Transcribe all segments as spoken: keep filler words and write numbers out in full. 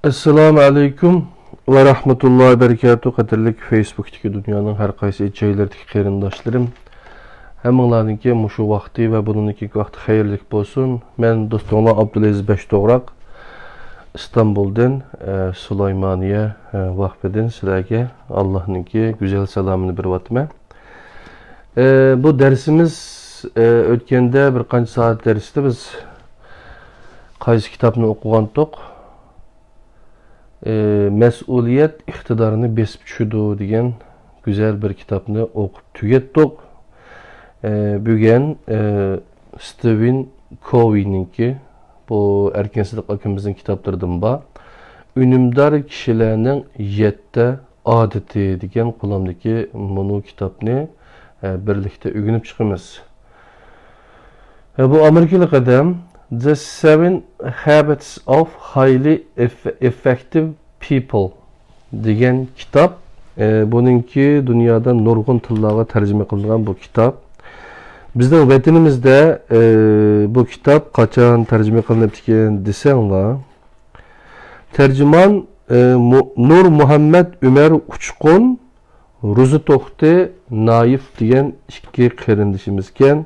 ئەسسالامۇ ئەلەيكۇم ۋە رەھمەتۇللاھى ۋە بەرىكاتۇھ. قەدىرلىك فېيسبۇكتىكى دۇنيانىڭ ھەر قايسى جايلىرىدىكى قېرىنداشلىرىم، ھەممىڭلارنىڭكى مۇشۇ ۋاقتى ۋە بۇنىڭدىكى ۋاقتى خەيرلىك بولسۇن. مەن دوستۇڭلار ئابدۇلئەزىز بەشتوغراق، ئىستانبۇلدىن، ئە، سۇلايمانىيە، ئە، ۋەقپىدىن سىلەرگە ئاللاھنىڭكى گۈزەل سالامىنى بېرىۋاتىمەن. ئە، بۇ دەرسىمىز، ئە، ئۆتكەندە بىر قانچە سائەت دەرستە بىز قايسى كىتابنى ئوقۇغانتۇق؟ ئى، مەسئۇلىيەت ئىقتىدارنى بېسىپ چۈشىدۇ دېگەن گۈزەل بىر كىتابنى ئوقۇپ تۈگەتتۇق. ئى، بۈگۈن، ئى، ستىۋېن كوۋىنىڭكى، بۇ ئەركىن سىدىق ئاكىمىزنىڭ كىتابلىرىدىن بار، ئۈنۈمدار كىشىلەرنىڭ يەتتە ئادىتى دېگەن قولۇمدىكى مۇنۇ كىتابنى، ئى، بىرلىكتە ئۆگىنىپ چىقىمىز. بۇ ئامېرىكىلىق ئادەم، The Seven Habits of Highly Eff-، Effective People دېگەن كىتاب. ئە، بۇنىڭكى دۇنيادا نۇرغۇن تىللارغا تەرجىمە قىلىنغان بۇ كىتاب. بىزنىڭ ۋەتىنىمىزدە، ئە، بۇ كىتاب قاچان تەرجىمە قىلىنىپتىكەن دېسەڭلار، تەرجىمان، ئە، مۇ-، نۇر مۇھەممەد ئۆمەر ئۇچقۇن، روزى توختى نايىف دېگەن ئىككى قېرىندىشىمىزكەن.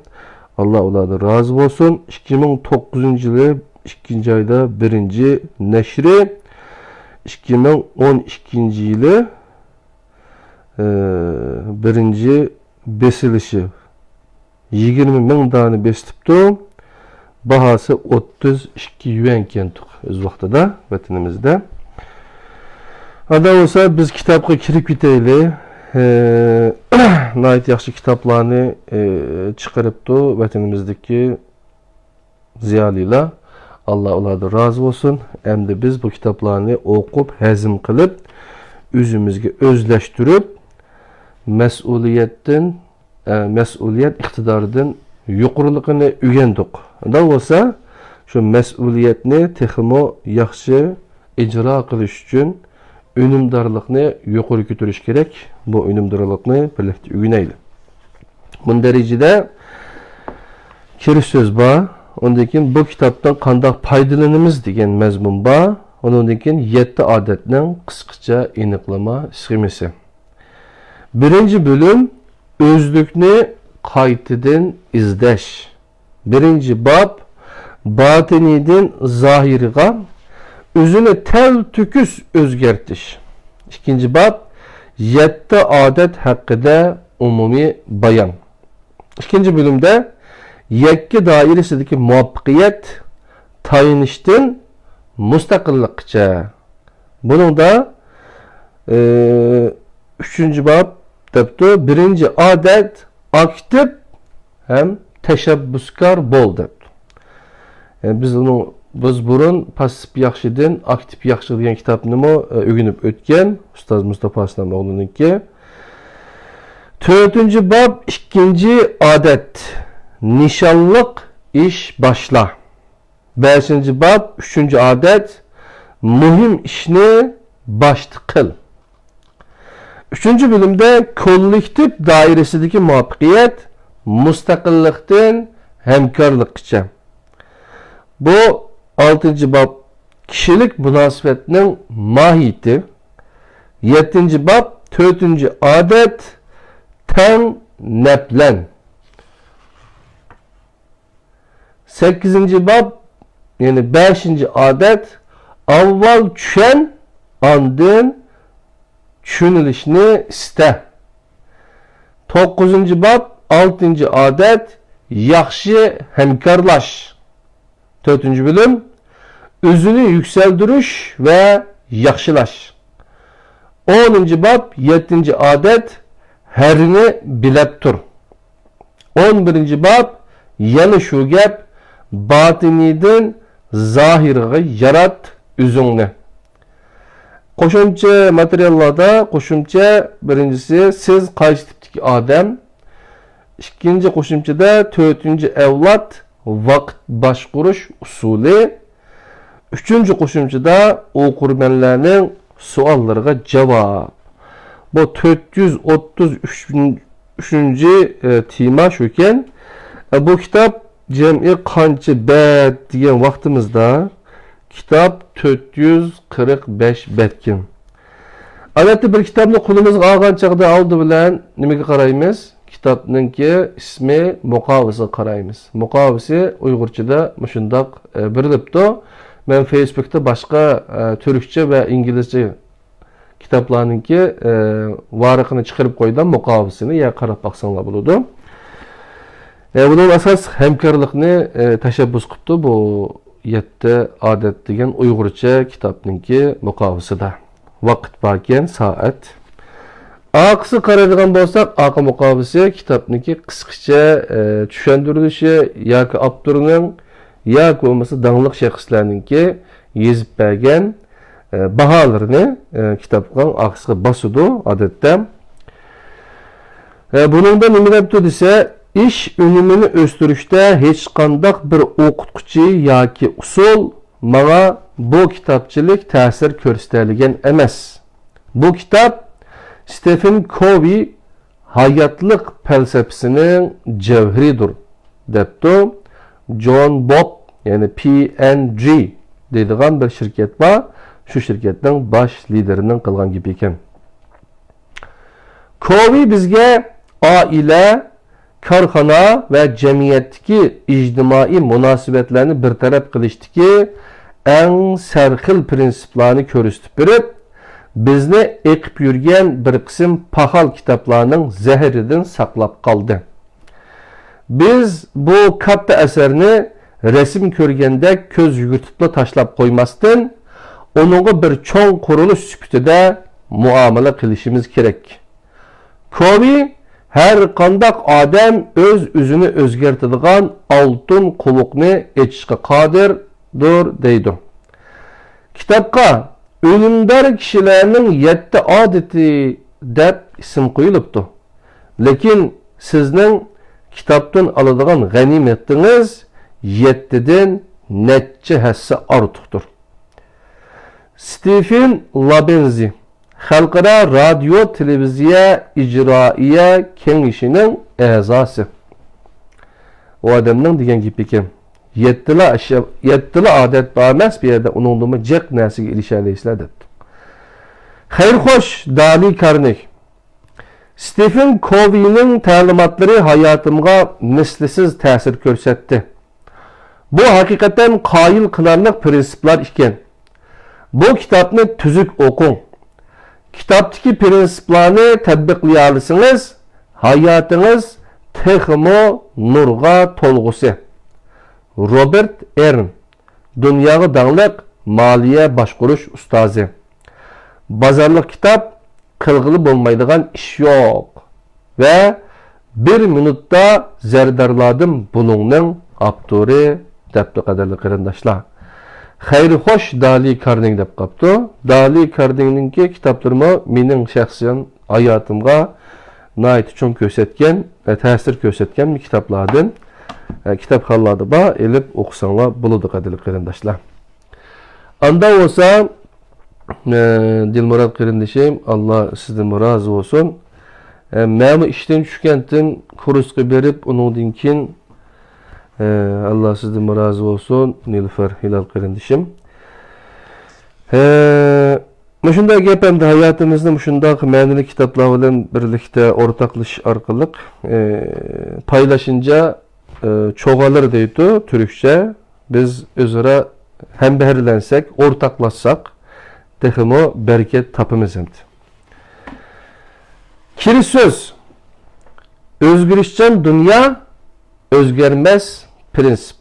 ئاللا ئۇلاردىن رازى بولسۇن. ئىككى مىڭ توققۇزىنچى يىلى ئىككىنچى ئايدا بىرىنچى نەشرى، ئىككى مىڭ ئون ئىككىنچى يىلى، ئى، بىرىنچى بېسىلىشى. يىگىرمە مىڭ دانە بېسىپتۇ. باھاسى ئوتتۇز ئىككى يۈەنكەنتۇق ئۆز ۋاقتىدا ۋەتىنىمىزدە. ئاندا بولسا بىز كىتابقا كىرىپ كېتەيلى. ھە، ناھايىتى ياخشى كىتابلارنى، ئى، چىقىرىپتۇ ۋەتىنىمىزدىكى زىيالىيلار. ئاللا ئۇلاردىن رازى بولسۇن. ئەمدى بىز بۇ كىتابلارنى ئوقۇپ، ھەزىم قىلىپ، ئۆزىمىزگە ئۆزلەشتۈرۈپ، مەسئۇلىيەتتىن ئە، مەسئۇلىيەت ئىقتىدارىدىن يۇقىرىلىقىنى ئۆگەندۇق. ئۇنداق بولسا، شۇ مەسئۇلىيەتنى تېخىمۇ ياخشى ئىجرا قىلىش ئۈچۈن ئۈنۈمدارلىقنى يۇقىرى كۆتۈرۈش كېرەك. بۇ ئۈنۈمدارلىقنى بىرلىكتە ئۆگىنەيلى. مۇندەرىجىدە كىرىش سۆز بار. ئۇندىن كېيىن بۇ كىتابتىن قانداق پايدىلىنىمىز دېگەن مەزمۇن بار. ئۇنىڭدىن كېيىن يەتتە ئادەتنىڭ قىسقىچە ئېنىقلىما سخېمىسى. بىرىنچى بۆلۈم، ئۆزلۈكنى قايتىدىن ئىزدەش. بىرىنچى باب، باتىنىيدىن زاھىرغا ئۆزىنى تەلتۆكۈس ئۆزگەرتىش. ئىككىنچى باب، يەتتە ئادەت ھەققىدە ئومۇمىي بايان. ئىككىنچى بۆلۈمدە يەككە دائىرىسىدىكى مۇۋەپپەقىيەت، تايىنىشتىن مۇستەقىللىققىچە. بۇنىڭدا، ئى، ئۈچىنچى باب دەپتۇ، بىرىنچى ئادەت، ئاكتىپ ھەم تەشەببۇسكار بول دەپتۇ. ئە، بىز ئۇنىڭ، بىز بۇرۇن پاسسىپ ياخشىدىن ئاكتىپ ياخشى دېگەن كىتابنىمۇ، ئە، ئۆگىنىپ ئۆتكەن، ئۇستاز مۇستاپا ئىسلام ئوغلىنىڭكى. تۆتىنچى باب، ئىككىنچى ئادەت، نىشانلىق ئىش باشلا. بەشىنچى باب، ئۈچىنچى ئادەت، مۇھىم ئىشنى باشتا قىل. ئۈچىنچى بۆلۈمدە كوللېكتىپ دائىرىسىدىكى مۇۋەپپەقىيەت، مۇستەقىللىقتىن ھەمكارلىققىچە. بۇ ئالتىنچى باب، كىشىلىك مۇناسىۋەتنىڭ ماھىيىتى. يەتتىنچى باب، تۆتىنچى ئادەت، تەڭ نەپلەن. سەككىزىنچى باب، يەنى بەشىنچى ئادەت، ئاۋۋال چۈشەن، ئاندىن چۈشىنىلىشنى ئىستە. توققۇزىنچى باب، ئالتىنچى ئادەت، ياخشى ھەمكارلاش. تۆتىنچى بۆلۈم، ئۆزىنى يۈكسەلدۈرۈش ۋە ياخشىلاش. ئونىنچى باب، يەتتىنچى ئادەت، ھەرنى بىلەپ تۇر. ئون بىرىنچى باب، يەنە شۇ گەپ، باتىنىيدىن زاھىرغا يارات ئۆزۈڭنى. قوشۇمچە ماتېرىياللاردا، قوشۇمچە، بىرىنچىسى، سىز قايسى تىپتىكى ئادەم؟ ئىككىنچى قوشۇمچىدا، تۆتىنچى ئەۋلاد ۋاقىت باشقۇرۇش ئۇسۇلى. ئۈچىنچى قوشۇمچىدا ئوقۇرمەنلەرنىڭ سوئاللىرىغا جاۋاب. بۇ تۆت يۈز ئوتتۇز ئۈچىنچى، ئە، تېما شۇكەن. ئە، بۇ كىتاب جەمئىي قانچە بەت دېگەن ۋاقتىمىزدا، كىتاب تۆت يۈز قىرىق بەش بەتكەن. ئادەتتە بىر كىتابنى قولىمىزغا ئالغان چاغدا ئالدى بىلەن نېمىگە قارايمىز؟ كىتابنىڭكى ئىسمى، مۇقاۋىسىگە قارايمىز. مۇقاۋىسى ئۇيغۇرچىدا مۇشۇنداق، ئە، بېرىلىپتۇ. مەن فېيسبۇكتا باشقا، ئە، تۈركچە ۋە ئىنگلىزچە كىتابلارنىڭكى، ئە، ۋارىقىنى چىقىرىپ قويدۇم، مۇقاۋىسىنى، يا قاراپ باقساڭلار بولىدۇ. ئە، بۇنىڭ ئاساس ھەمكارلىقنى، ئە، تەشەببۇس قىپتۇ بۇ يەتتە ئادەت دېگەن ئۇيغۇرچە كىتابنىڭكى مۇقاۋىسىدا. ۋاقىت باركەن، سائەت. ئارقىسىغا قارايدىغان بولساق، ئارقا مۇقاۋىسى كىتابنىڭكى قىسقىچە، ئە، چۈشەندۈرۈلۈشى ياكى ئاپتورنىڭ ياكى بولمىسا داڭلىق شەخسلەرنىڭكى يېزىپ بەرگەن، ئە، باھالىرىنى، ئە، كىتابنىڭ ئارقىسىغا باسىدۇ ئادەتتە. ئە، بۇنىڭدا نېمە دەپتۇ دېسە، ئىش ئۈنۈمىنى ئۆستۈرۈشتە ھېچقانداق بىر ئوقۇتقۇچى ياكى ئۇسۇل ماڭا بۇ كىتابچىلىك تەسىر كۆرسىتەلىگەن ئەمەس. بۇ كىتاب ستېفېن كوۋى ھاياتلىق پەلسەپىسىنىڭ جەۋھىرىدۇر، دەپتۇ. جون بوب، يەنى پى ئېن جى دەيدىغان بىر شىركەت بار. شۇ شىركەتنىڭ باش لىدىرىنىڭ قىلغان گېپى ئىكەن. كوۋى بىزگە ئائىلە، كارخانا ۋە جەمئىيەتتىكى ئىجتىمائىي مۇناسىۋەتلەرنى بىر تەرەپ قىلىشتىكى ئەڭ سەرخىل پىرىنسىپلارنى كۆرسىتىپ بېرىپ، بىزنى ئېقىپ يۈرگەن بىر قىسىم پاخال كىتابلارنىڭ زەھىرىدىن ساقلاپ قالدى. بىز بۇ كاتتا ئەسەرنى رەسىم كۆرگەندەك كۆز يۈگۈرتۈپلا تاشلاپ قويماستىن، ئۇنىڭغا بىر چوڭ قۇرۇلۇش سۈپىتىدە مۇئامىلە قىلىشىمىز كېرەك. كوۋى ھەر قانداق ئادەم ئۆز-ئۆزىنى ئۆزگەرتىدىغان ئالتۇن قوۋۇقنى ئېچىشقا قادىردۇر دەيدۇ. كىتابقا ئۈنۈمدار كىشىلەرنىڭ يەتتە ئادىتى دەپ ئىسىم قويۇلۇپتۇ. لېكىن سىزنىڭ كىتابتىن ئالىدىغان غەنىيمىتىڭىز يەتتىدىن نەچچە ھەسسە ئارتۇقتۇر. ستېفېن لابېنزى، خەلقئارا رادىيو تېلېۋىزىيە ئىجرائىيە كېڭىشىنىڭ ئەزاسى. ئۇ ئادەمنىڭ دېگەن گېپى ئىكەن. يەتتىلا ئىش، يەتتىلا ئادەت بار ئەمەس، بۇ يەردە ئۇنىڭدىنمۇ جىق نەرسىگە ئېرىشەلەيسىلەر، دەپتۇ. خەير خوش، دالى كارنېگى. ستېفېن كوۋىنىڭ تەلىماتلىرى ھاياتىمغا مىسلىسىز تەسىر كۆرسەتتى. بۇ ھەقىقەتەن قايىل قىلارلىق پىرىنسىپلار ئىكەن. بۇ كىتابنى تۈزۈك ئوقۇڭ. كىتابتىكى پىرىنسىپلارنى تەتبىقلىيالىسىڭىز، ھاياتىڭىز تېخىمۇ نۇرغا تولغۇسى. روبېرت ئېرن، دۇنياغا داڭلىق مالىيە باشقۇرۇش ئۇستازى. بازارلىق كىتاب، قىلغىلى بولمايدىغان ئىش يوق. ۋە بىر مىنۇتتا زەردارلاردىن بۇلۇڭنىڭ ئاپتورى، دەپتۇ، قەدىرلىك قېرىنداشلار. خەير خوش، دالى كارنېگى دەپ قاپتۇ. دالى كارنېگىنىڭكى كىتابلىرىمۇ مېنىڭ شەخسىي ھاياتىمغا ناھايىتى چوڭ كۆرسەتكەن ۋە تەسىر كۆرسەتكەن كىتابلاردىن، ئە، كىتابخانىلاردا بار، ئېلىپ ئوقۇساڭلار بولىدۇ، قەدىرلىك قېرىنداشلار. ئاندا بولسا، ئە، دىلمۇرات قېرىندىشىم، ئاللا سىزدىنمۇ رازى بولسۇن. ئە، مەنمۇ ئىشتىن چۈشكەنتىم، كۇرسقا بېرىپ، ئۇنىڭدىن كېيىن، ئە، ئاللا سىزدىنمۇ رازى بولسۇن، نىلۇفەر ھىلال قېرىندىشىم. ئە، مۇشۇنداق گەپ ئەمدى ھاياتىمىزنى مۇشۇنداق مەنىلىك كىتابلار بىلەن بىرلىكتە ئورتاقلىشىش ئارقىلىق، ئە، پايلاشىنجا، ئە، چوغالىر دەيدۇ تۈركچە. بىز ئۆزئارا ھەمبەھىرلەنسەك، ئورتاقلاشساق، تېخىمۇ بەرىكەت تاپىمىز ئەمدى. كىرىش سۆز. ئۆزگىرىشچان دۇنيا، ئۆزگەرمەس پىرىنسىپ.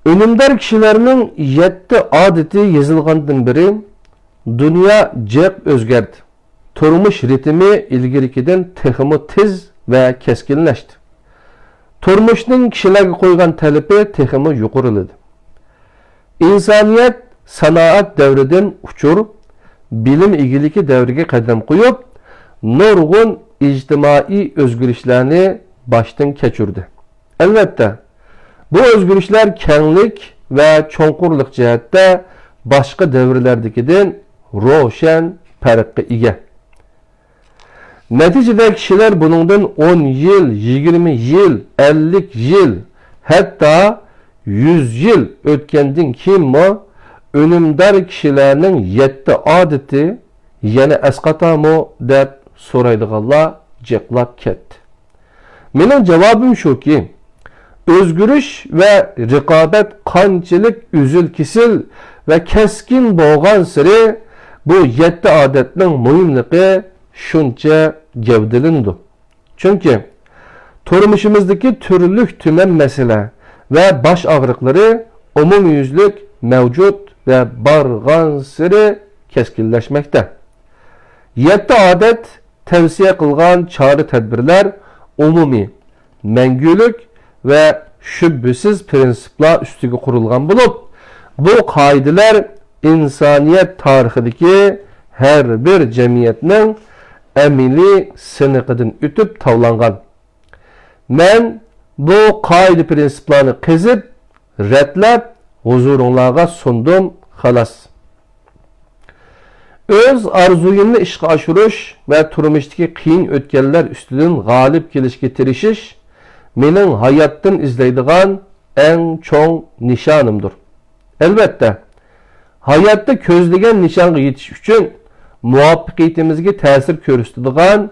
ئۈنۈمدار كىشىلەرنىڭ يەتتە ئادىتى يېزىلغاندىن بېرى دۇنيا جىق ئۆزگەردى. تۇرمۇش رىتىمى ئىلگىرىكىدىن تېخىمۇ تېز ۋە كەسكىنلەشتى. تۇرمۇشنىڭ كىشىلەرگە قويغان تەلىپى تېخىمۇ يۇقىرىلىدى. ئىنسانىيەت سانائەت دەۋرىدىن ئۇچۇر بىلىم ئىگىلىكى دەۋرىگە قەدەم قويۇپ، نۇرغۇن ئىجتىمائىي ئۆزگىرىشلەرنى باشتىن كەچۈردى. ئەلۋەتتە، بۇ ئۆزگىرىشلەر كەڭلىك ۋە چوڭقۇرلۇق جەھەتتە باشقا دەۋرلەردىكىدىن روشەن پەرققە ئىگە. نەتىجىدە كىشىلەر بۇنىڭدىن ئون يىل، يىگىرمە يىل، ئەللىك يىل، ھەتتا يۈز يىل ئۆتكەندىن كېيىنمۇ ئۈنۈمدار كىشىلەرنىڭ يەتتە ئادىتى يەنە ئەسقاتامۇ دەپ سورايدىغانلار جىقلاپ كەتتى. مېنىڭ جاۋابىم شۇكى، ئۆزگىرىش ۋە رىقابەت قانچىلىك ئۈزۈل-كېسىل ۋە كەسكىن بولغانسېرى، بۇ يەتتە ئادەتنىڭ مۇھىملىقى شۇنچە گەۋدىلىنىدۇ. چۈنكى تۇرمۇشىمىزدىكى تۈرلۈك-تۈمەن مەسىلە ۋە باش ئاغرىقلىرى ئومۇميۈزلۈك مەۋجۇت ۋە بارغانسېرى كەسكىنلەشمەكتە. يەتتە ئادەت تەۋسىيە قىلغان چارە-تەدبىرلەر ئومۇمىي، مەڭگۈلۈك ۋە شۈبھىسىز پىرىنسىپلار ئۈستىگە قۇرۇلغان بولۇپ، بۇ قائىدىلەر ئىنسانىيەت تارىخىدىكى ھەر بىر جەمئىيەتنىڭ ئەمەلىي سىنىقىدىن ئۆتۈپ تاۋلانغان. مەن بۇ قائىدە-پىرىنسىپلارنى قېزىپ، رەتلەپ، ھۇزۇرۇڭلارغا سۇندۇم، خالاس. ئۆز ئارزۇيۇمنى ئىشقا ئاشۇرۇش ۋە تۇرمۇشتىكى قىيىن ئۆتكەللەر ئۈستىدىن غالىب كېلىشكە تىرىشىش مېنىڭ ھاياتتىن ئىزدەيدىغان ئەڭ چوڭ نىشانىمدۇر. ئەلۋەتتە، ھاياتتا كۆزلىگەن نىشانغا يېتىش ئۈچۈن مۇۋەپپەقىيىتىمىزگە تەسىر كۆرسىتىدىغان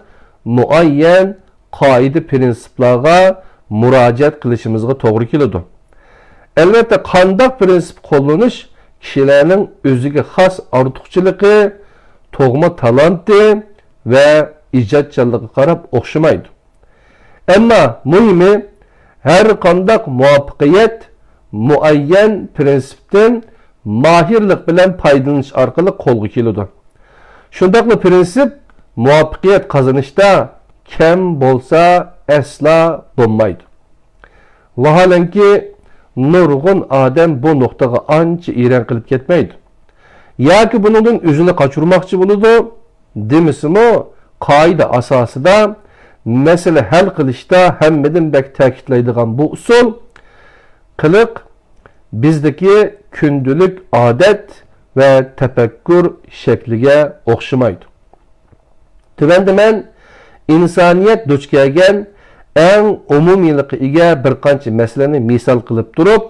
مۇئەييەن قائىدە-پىرىنسىپلارغا مۇراجىئەت قىلىشىمىزغا توغرا كېلىدۇ. ئەلۋەتتە، قانداق پىرىنسىپ قوللىنىش كىشىلەرنىڭ ئۆزىگە خاس ئارتۇقچىلىقى، تۇغما تالانتى ۋە ئىجادچانلىقىغا قاراپ ئوخشىمايدۇ. ئەمما مۇھىمى، ھەر قانداق مۇۋەپپەقىيەت مۇئەييەن پىرىنسىپتىن ماھىرلىق بىلەن پايدىلىنىش ئارقىلىق قولغا كېلىدۇ. شۇنداقلا پىرىنسىپ مۇۋەپپەقىيەت قازىنىشتا كەم بولسا ئەسلا بولمايدۇ. ۋاھالەنكى، نۇرغۇن ئادەم بۇ نۇقتىغا ئانچە ئېرەن قىلىپ كەتمەيدۇ. ياكى بۇنىڭدىن ئۆزىنى قاچۇرماقچى بولىدۇ، دېمىسىمۇ، قائىدە ئاساسىدا مەسىلە ھەل قىلىشتا ھەممىدىن بەك تەكىتلەيدىغان بۇ ئۇسۇل، قىلىق بىزدىكى كۈندىلىك ئادەت ۋە تەپەككۇر شەكلىگە ئوخشىمايدۇ. تۆۋەندە مەن ئىنسانىيەت دۇچ كەلگەن ئەڭ ئومۇمىيلىققا ئىگە بىر قانچە مەسىلىنى مىسال قىلىپ تۇرۇپ،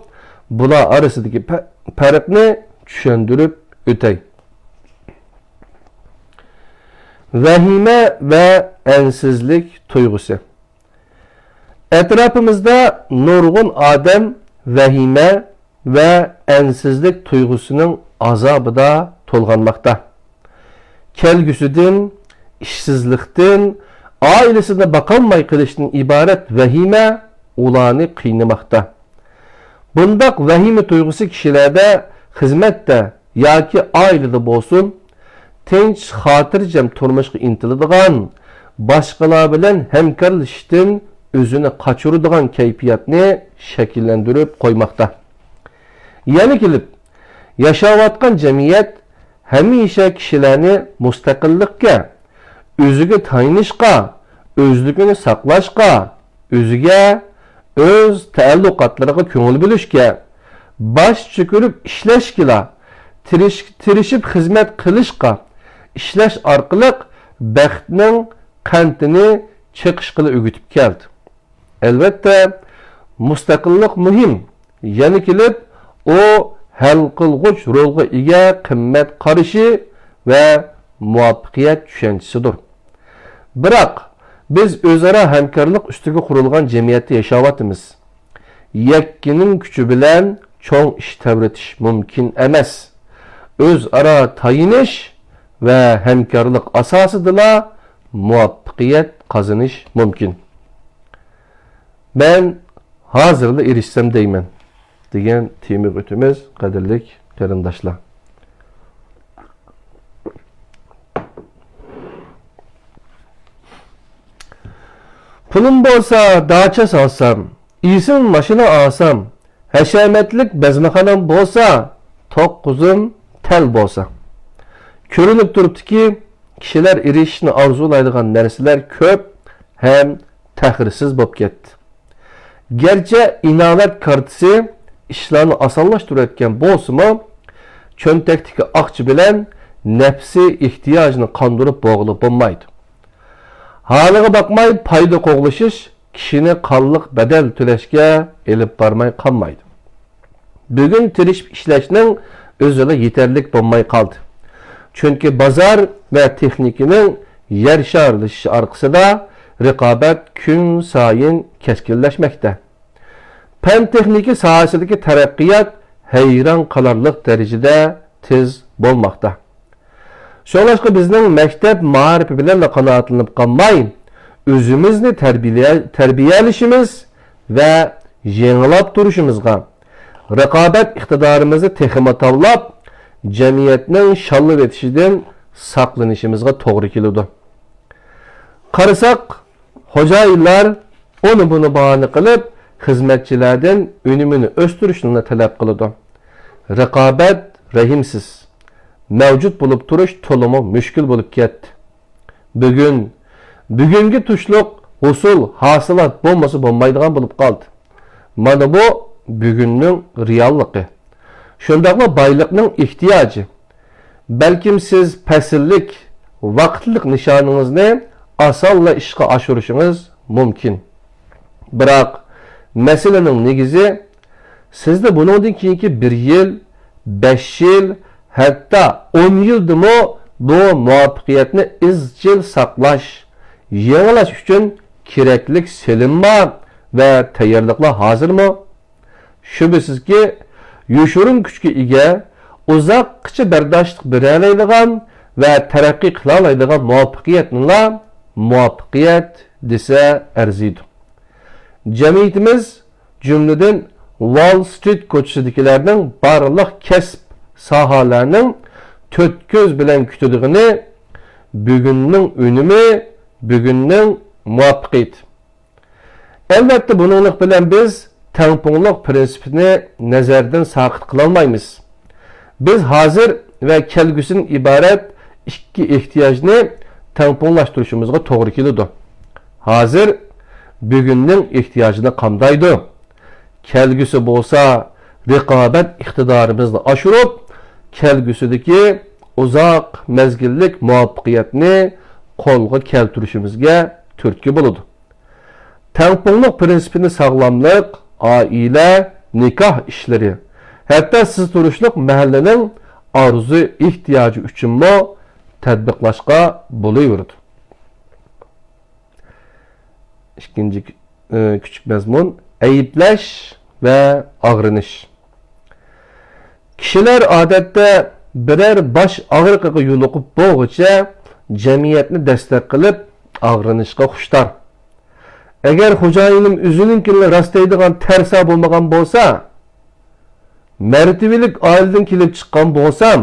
بۇلار ئارىسىدىكى پە-، پەرقنى چۈشەندۈرۈپ ئۆتەي. ۋەھىمە ۋە ئەنسىزلىك تۇيغۇسى. ئەتراپىمىزدا نۇرغۇن ئادەم ۋەھىمە ۋە ئەنسىزلىك تۇيغۇسىنىڭ ئازابىدا تولغانماقتا. كەلگۈسىدىن، ئىشسىزلىقتىن، ئائىلىسىنى باقالماي قېلىشتىن ئىبارەت ۋەھىمە ئۇلارنى قىينىماقتا. بۇنداق ۋەھىمە تۇيغۇسى كىشىلەردە خىزمەتتە ياكى ئائىلىدە بولسۇن، تىنچ، خاتىرجەم تۇرمۇشقا ئىنتىلىدىغان، باشقىلار بىلەن ھەمكارلىشىشتىن ئۆزىنى قاچۇرىدىغان كەيپىياتنى شەكىللەندۈرۈپ قويماقتا. يەنە كېلىپ، ياشاۋاتقان جەمئىيەت ھەمىشە كىشىلەرنى مۇستەقىللىققا، ئۆزىگە تايىنىشقا، ئۆزلۈكىنى ساقلاشقا، ئۆزىگە، ئۆز تەئەللۇقاتلىرىغا كۆڭۈل بۆلۈشكە، باش چۆكۈرۈپ ئىشلەشكىلا، تىرىش-، تىرىشىپ خىزمەت قىلىشقا، ئىشلەش ئارقىلىق بەختنىڭ قەنتىنى چېقىشقىلا ئۆگىتىپ كەلدى. ئەلۋەتتە، مۇستەقىللىق مۇھىم. يەنە كېلىپ، ئۇ ھەل قىلغۇچ رولغا ئىگە قىممەت قارىشى ۋە مۇۋەپپەقىيەت چۈشەنچىسىدۇر. بىراق، بىز ئۆزئارا ھەمكارلىق ئۈستىگە قۇرۇلغان جەمئىيەتتە ياشاۋاتىمىز. يەككىنىڭ كۈچى بىلەن چوڭ ئىش تەۋرىتىش مۇمكىن ئەمەس. ئۆزئارا تايىنىش ۋە ھەمكارلىق ئاساسىدىلا مۇۋەپپەقىيەت قازىنىش مۇمكىن. مەن ھازىرلا ئېرىشسەم دەيمەن، دېگەن تېمىغا ئۆتىمىز، قەدىرلىك قېرىنداشلار. پۇلۇم بولسا داچا سالسام، ئېسىل ماشىنا ئالسام، ھەشەمەتلىك بەزمىخانام بولسا، توققۇزۇم تەل بولسا. كۆرۈنۈپ تۇرۇپتۇكى، كىشىلەر ئېرىشىشنى ئارزۇلايدىغان نەرسىلەر كۆپ ھەم تەخىرسىز بولۇپ كەتتى. گەرچە ئىناۋەت كارتىسى ئىشلارنى ئاسانلاشتۇرۇۋەتكەن بولسىمۇ، چۆنتەكتىكى ئاقچا بىلەن نەپسىي ئېھتىياجنى قاندۇرۇپ بولغىلى بولمايدۇ. ھالىغا باقماي پايدا قوغلىشىش كىشىنى قانلىق بەدەل تۆلەشكە ئېلىپ بارماي قالمايدۇ. بۈگۈن تىرىشىپ ئىشلەشنىڭ ئۆزىلا يېتەرلىك بولماي قالدى. چۈنكى بازار ۋە تېخنىكىنىڭ يەر شارلىشىشى ئارقىسىدا رىقابەت كۈنسايىن كەسكىنلەشمەكتە. پەن-تېخنىكا ساھەسىدىكى تەرەققىيات ھەيران قالارلىق دەرىجىدە تېز بولماقتا. شۇڭلاشقا بىزنىڭ مەكتەپ مائارىپى بىلەنلا قانائەتلىنىپ قالماي، ئۆزىمىزنى تەربىيە-، تەربىيەلىشىمىز ۋە يېڭىلاپ تۇرۇشىمىزغا، رىقابەت ئىقتىدارىمىزنى تېخىمۇ تاۋلاپ، جەمئىيەتنىڭ شاللىۋېتىشىدىن ساقلىنىشىمىزغا توغرا كېلىدۇ. قارىساق، خوجايىنلار ئۇنى-بۇنى باھانە قىلىپ، خىزمەتچىلەردىن ئۈنۈمىنى ئۆستۈرۈشنىلا تەلەپ قىلىدۇ. رىقابەت رەھىمسىز. مەۋجۇت بولۇپ تۇرۇش تولىمۇ مۈشكۈل بولۇپ كەتتى. بۈگۈن، بۈگۈنگە تۇشلۇق ھوسۇل، ھاسىلات بولمىسا بولمايدىغان بولۇپ قالدى. مانا بۇ بۈگۈننىڭ رېئاللىقى. شۇنداقلا بايلىقنىڭ ئېھتىياجى. بەلكىم سىز پەسىللىك، ۋاقىتلىق نىشانىڭىزنى ئاسانلا ئىشقا ئاشۇرۇشىڭىز مۇمكىن. بىراق، مەسىلىنىڭ نېگىزى، سىزدە بۇنىڭدىن كېيىنكى بىر يىل، بەش يىل، ھەتتا ئون يىلدىمۇ بۇ مۇۋەپپەقىيەتنى ئىزچىل ساقلاش، يېڭىلاش ئۈچۈن كېرەكلىك سېلىنما ۋە تەييارلىقلار ھازىرمۇ؟ شۈبھىسىزكى، يوشۇرۇن كۈچكە ئىگە، ئۇزاققىچە بەرداشلىق بېرەلەيدىغان ۋە تەرەققىي قىلالايدىغان مۇۋەپپەقىيەتنىلا مۇۋەپپەقىيەت دېسە ئەرزىيدۇ. جەمئىيىتىمىز، جۈملىدىن، ۋال سترىت كوچىسىدىكىلەرنىڭ بارلىق كەسىپ، ساھەلەرنىڭ تۆت كۆز بىلەن كۈتىدىغىنى بۈگۈننىڭ ئۈنۈمى، بۈگۈننىڭ مۇۋەپپەقىيىتى. ئەلۋەتتە، بۇنىڭلىق بىلەن بىز تەڭپۇڭلۇق پىرىنسىپىنى نەزەردىن ساقىت قىلالمايمىز. بىز ھازىر ۋە كەلگۈسىدىن ئىبارەت ئىككى ئېھتىياجنى تەڭپۇڭلاشتۇرۇشىمىزغا توغرا كېلىدۇ. ھازىر بۈگۈننىڭ ئېھتىياجىنى قامدايدۇ. كەلگۈسى بولسا رىقابەت ئىقتىدارىمىزنى ئاشۇرۇپ، كەلگۈسىدىكى ئۇزاق مەزگىللىك مۇۋەپپەقىيەتنى قولغا كەلتۈرۈشىمىزگە تۈرتكە بولىدۇ. تەڭپۇڭلۇق پىرىنسىپىنى ساغلاملىق، ئائىلە، نىكاھ ئىشلىرى، ھەتتا سىز تۇرۇشلۇق مەھەللىنىڭ ئارزۇ ئېھتىياجى ئۈچۈنمۇ تەتبىقلاشقا بولۇۋېرىدۇ. ئىككىنچى، ئى، كۈچۈك مەزمۇن، ئەيىبلەش ۋە ئاغرىنىش. كىشىلەر ئادەتتە بىرەر باش ئاغرىقىغا يولۇقۇپ بولغۇچە جەمئىيەتنى دەستەك قىلىپ ئاغرىنىشقا خۇشتار. ئەگەر خوجايىنىم ئۆزىنىڭكىنىلا راست دەيدىغان تەرسا بولمىغان بولسا، مەرتىۋىلىك ئائىلىدىن كېلىپ چىققان بولسام،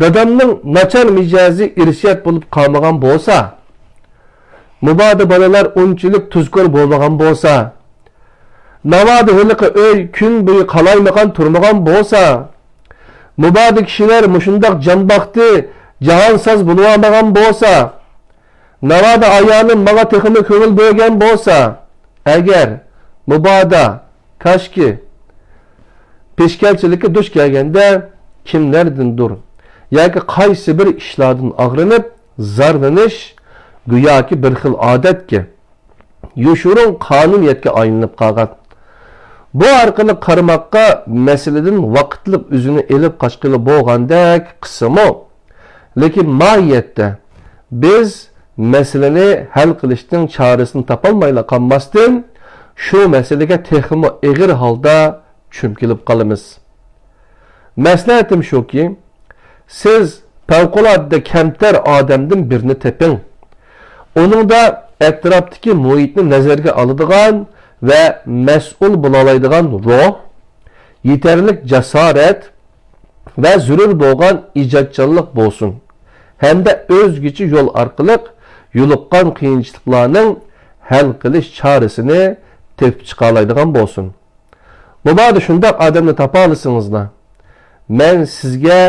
دادامنىڭ ناچار مىجەزى ئىرسىيەت بولۇپ قالمىغان بولسا، مۇبادا بالىلار ئۇنچىلىك تۇزكور بولمىغان بولسا، ناۋادا ھېلىقى ئۆي كۈن بويى قالايمىقان تۇرمىغان بولسا، مۇبادا كىشىلەر مۇشۇنداق جانباقتى جاھانساز بولۇۋالمىغان بولسا، ناۋادا ئايالىم ماڭا تېخىمۇ كۆڭۈل بۆلگەن بولسا، ئەگەر، مۇبادا، كاشكى، پېشكەلچىلىككە دۇچ كەلگەندە كىملەردىندۇر ياكى قايسى بىر ئىشلاردىن ئاغرىنىپ زارلىنىش گوياكى بىر خىل ئادەتكە، يوشۇرۇن قانۇنىيەتكە ئايلىنىپ قالغان. بۇ ئارقىلىق قارىماققا مەسىلىدىن ۋاقىتلىق ئۆزىنى ئېلىپ قاچقىلى بولغاندەك قىلسىمۇ، لېكىن ماھىيەتتە بىز مەسىلىنى ھەل قىلىشنىڭ چارىسىنى تاپالمايلا قالماستىن، شۇ مەسىلىگە تېخىمۇ ئېغىر ھالدا چۆمكىلىپ قالىمىز. مەسلىھەتىم شۇكى، سىز پەۋقۇلئاددە كەمتەر ئادەمدىن بىرنى تېپىڭ. ئۇنىڭدا ئەتراپتىكى مۇھىتنى نەزەرگە ئالىدىغان ۋە مەسئۇل بولالايدىغان روھ، يېتەرلىك جاسارەت ۋە زۆرۈر بولغان ئىجادچانلىق بولسۇن ھەمدە ئۆزگىچە يول ئارقىلىق يولۇققان قىيىنچىلىقلارنىڭ ھەل قىلىش چارىسىنى تېپىپ چىقالايدىغان بولسۇن. مۇبادا شۇنداق ئادەمنى تاپالىسىڭىزلا، مەن سىزگە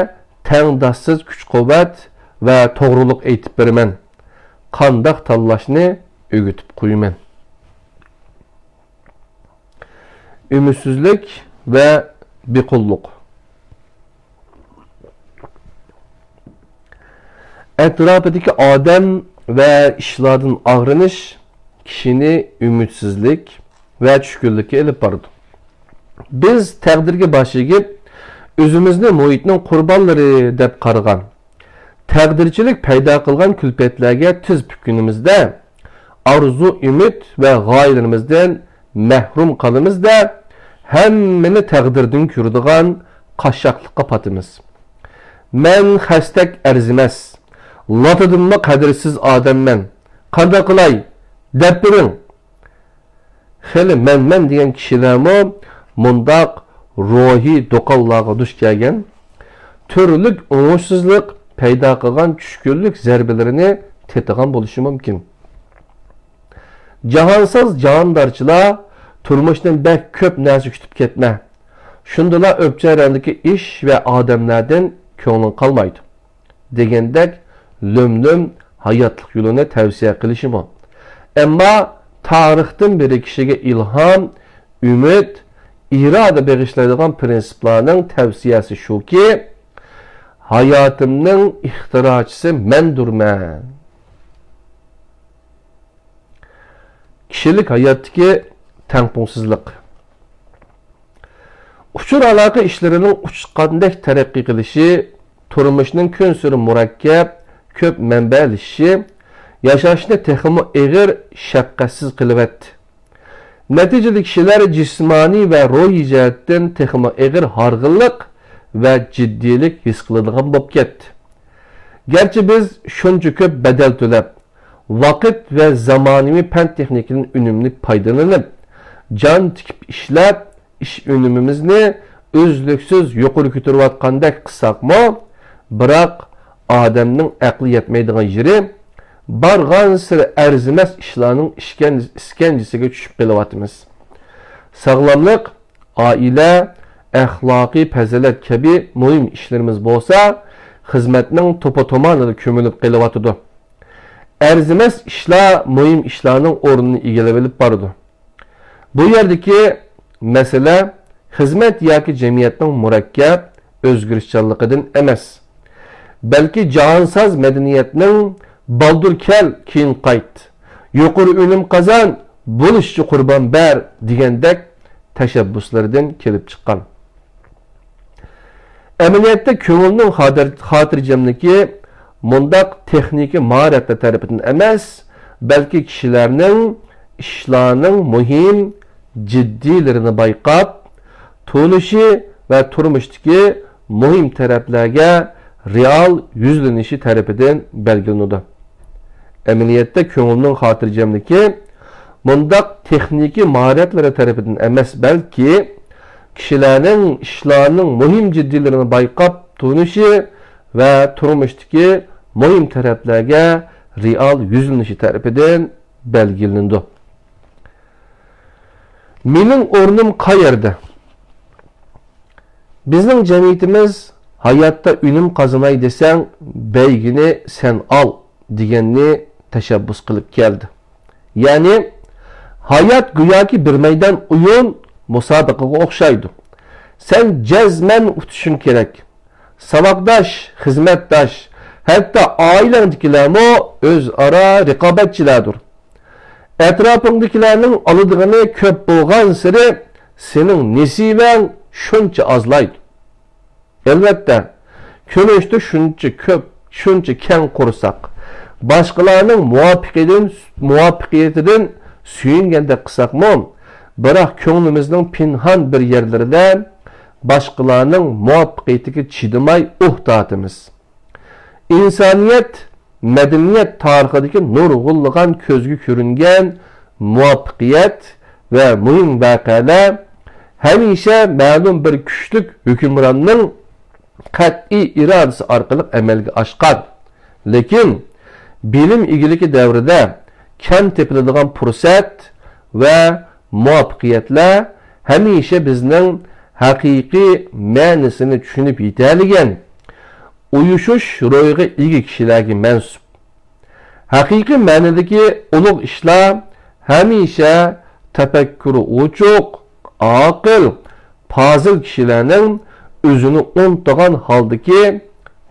تەڭداشسىز كۈچ-قۇۋۋەت ۋە توغرىلىق ئېيتىپ بېرىمەن. قانداق تاللاشنى ئۆگىتىپ قويىمەن. ئۈمىدسىزلىك ۋە بىقۇللۇق. ئەتراپىدىكى ئادەم ۋە ئىشلاردىن ئاغرىنىش كىشىنى ئۈمىدسىزلىك ۋە چۈشكۈنلۈككە ئېلىپ بارىدۇ. بىز تەقدىرگە باش ئېگىپ، ئۆزىمىزنى مۇھىتنىڭ قۇربانلىرى دەپ قارىغان، تەقدىرچىلىك پەيدا قىلغان كۈلپەتلەرگە تىز پۈككىنىمىزدە، ئارزۇ-ئۈمىد ۋە غايىلىرىمىزدىن مەھرۇم قالىمىز-دە، ھەممىنى تەقدىردىن كۆرىدىغان قاششاقلىققا پاتىمىز. «مەن خەستەك ئەرزىمەس، لاتىدىنمۇ قەدىرسىز ئادەممەن. قانداق قىلاي؟ دەپ بېرىڭ.» خېلى مەن-مەن دېگەن كىشىلەرمۇ مۇنداق روھىي دوقاللارغا دۇچ كەلگەن، تۈرلۈك ئوڭۇشسىزلىق پەيدا قىلغان چۈشكۈنلۈك زەربىلىرىنى تېتىغان بولۇشى مۇمكىن. «جاھانساز جاندارچىلار، تۇرمۇشتىن بەك كۆپ نەرسە كۈتۈپ كەتمە. شۇندىلا ئۆپچە رەڭدىكى ئىش ۋە ئادەملەردىن كۆڭلۈڭ قالمايدۇ» دېگەندەك لۆم-لۆم ھاياتلىق يولىنى تەۋسىيە قىلىشىمۇ. ئەمما تارىختىن بېرى كىشىگە ئىلھام، ئۈمىد، ئىرادە بېغىشلايدىغان پىرىنسىپلارنىڭ تەۋسىيەسى شۇكى، «ھاياتىمنىڭ ئىختىراچىسى مەندۇرمەن.» كىشىلىك ھاياتتىكى تەڭپۇڭسىزلىق. ئۇچۇر ئالاقە ئىشلىرىنىڭ ئۇچقاندەك تەرەققىي قىلىشى، تۇرمۇشنىڭ كۈنسېرى مۇرەككەپ، كۆپ مەنبەلىشىشى ياشاشنى تېخىمۇ ئېغىر، شەپقەتسىز قىلىۋەتتى. نەتىجىدە كىشىلەر جىسمانىي ۋە روھىي جەھەتتىن تېخىمۇ ئېغىر ھارغىنلىق ۋە جىددىيلىك ھېس قىلىدىغان بولۇپ كەتتى. گەرچە بىز شۇنچە كۆپ بەدەل تۆلەپ، ۋاقىت ۋە زامانىۋى پەن-تېخنىكىدىن ئۈنۈملۈك پايدىلىنىپ، جان تىكىپ ئىشلەپ، ئىش ئۈنۈمىمىزنى ئۈزلۈكسىز يۇقىرى كۆتۈرۈۋاتقاندەك قىلساقمۇ، بىراق ئادەمنىڭ ئەقلى يەتمەيدىغان يېرى، بارغانسېرى ئەرزىمەس ئىشلارنىڭ ئىشكەن-، ئىسكەنجىسىگە چۈشۈپ قېلىۋاتىمىز. ساغلاملىق، ئائىلە، ئەخلاقىي پەزىلەت كەبى مۇھىم ئىشلىرىمىز بولسا، خىزمەتنىڭ توپا-تومانىدا كۆمۈلۈپ قېلىۋاتىدۇ. ئەرزىمەس ئىشلار مۇھىم ئىشلارنىڭ ئورنىنى ئىگىلەۋېلىپ بارىدۇ. بۇ يەردىكى مەسىلە خىزمەت ياكى جەمئىيەتنىڭ مۇرەككەپ ئۆزگىرىشچانلىقىدىن ئەمەس، بەلكى جاھانساز مەدەنىيەتنىڭ «بالدۇر كەل، كېيىن قايت، يۇقىرى ئۈنۈم قازان، بولۇشىچە قۇربان بەر» دېگەندەك تەشەببۇسلىرىدىن كېلىپ چىققان. ئەمەلىيەتتە كۆڭۈلنىڭ خاتىر-، خاتىرجەملىكى مۇنداق تېخنىكا ماھارەتلەر تەرىپىدىن ئەمەس، بەلكى كىشىلەرنىڭ ئىشلارنىڭ مۇھىم، جىددىيلىرىنى بايقاپ تونۇشى ۋە تۇرمۇشتىكى مۇھىم تەرەپلەرگە رېئال يۈزلىنىشى تەرىپىدىن بەلگىلىنىدۇ. ئەمەلىيەتتە كۆڭۈلنىڭ خاتىرجەملىكى مۇنداق تېخنىكا ماھارەتلىرى تەرىپىدىن ئەمەس، بەلكى كىشىلەرنىڭ ئىشلارنىڭ مۇھىم جىددىيلىرىنى بايقاپ تونۇشى ۋە تۇرمۇشتىكى مۇھىم تەرەپلەرگە رېئال يۈزلىنىشى تەرىپىدىن بەلگىلىنىدۇ. «مېنىڭ ئورنۇم قەيەردە؟» بىزنىڭ جەمئىيىتىمىز «ھاياتتا ئۈنۈم قازىناي دېسەڭ، بەيگىنى سەن ئال» دېگەننى تەشەببۇس قىلىپ كەلدى. يەنى، ھايات گوياكى بىر مەيدان ئويۇن، مۇسابىقىگە ئوخشايدۇ. سەن جەزمەن ئۇتۇشۇڭ كېرەك. ساۋاقداش، خىزمەتداش، ھەتتا ئائىلەڭدىكىلەرمۇ ئۆزئارا رىقابەتچىلەردۇر. ئەتراپىڭدىكىلەرنىڭ ئالىدىغىنى كۆپ بولغانسېرى سېنىڭ نېسىۋەڭ شۇنچە ئازلايدۇ. ئەلۋەتتە، كۈرەشتە شۇنچە كۆپ، شۇنچە كەڭ قۇرساق، باشقىلارنىڭ مۇۋەپپەقىيىتىدىن، مۇۋەپپەقىيىتىدىن سۆيۈنگەندەك قىلساقمۇ، بىراق كۆڭلىمىزنىڭ پىنھان بىر يەرلىرىدە باشقىلارنىڭ مۇۋەپپەقىيىتىگە چىدىماي ئۇھ تارتىمىز. ئىنسانىيەت مەدەنىيەت تارىخىدىكى نۇرغۇنلىغان كۆزگە كۆرۈنگەن مۇۋەپپەقىيەت ۋە مۇھىم ۋەقەلەر ھەمىشە مەلۇم بىر كۈچلۈك ھۆكۈمراننىڭ قەتئىي ئىرادىسى ئارقىلىق ئەمەلگە ئاشقان. لېكىن، بىلىم ئىگىلىكى دەۋرىدە كەم تېپىلىدىغان پۇرسەت ۋە مۇۋەپپەقىيەتلەر ھەمىشە بىزنىڭ ھەقىقىي مەنىسىنى چۈشىنىپ يېتەلىگەن، ئۇيۇشۇش روھىغا ئىگە كىشىلەرگە مەنسۇپ. ھەقىقىي مەنىدىكى ئۇلۇغ ئىشلار ھەمىشە تەپەككۇرى ئوچۇق، ئاقىل، پازىل كىشىلەرنىڭ ئۆزىنى ئۇنتۇغان ھالدىكى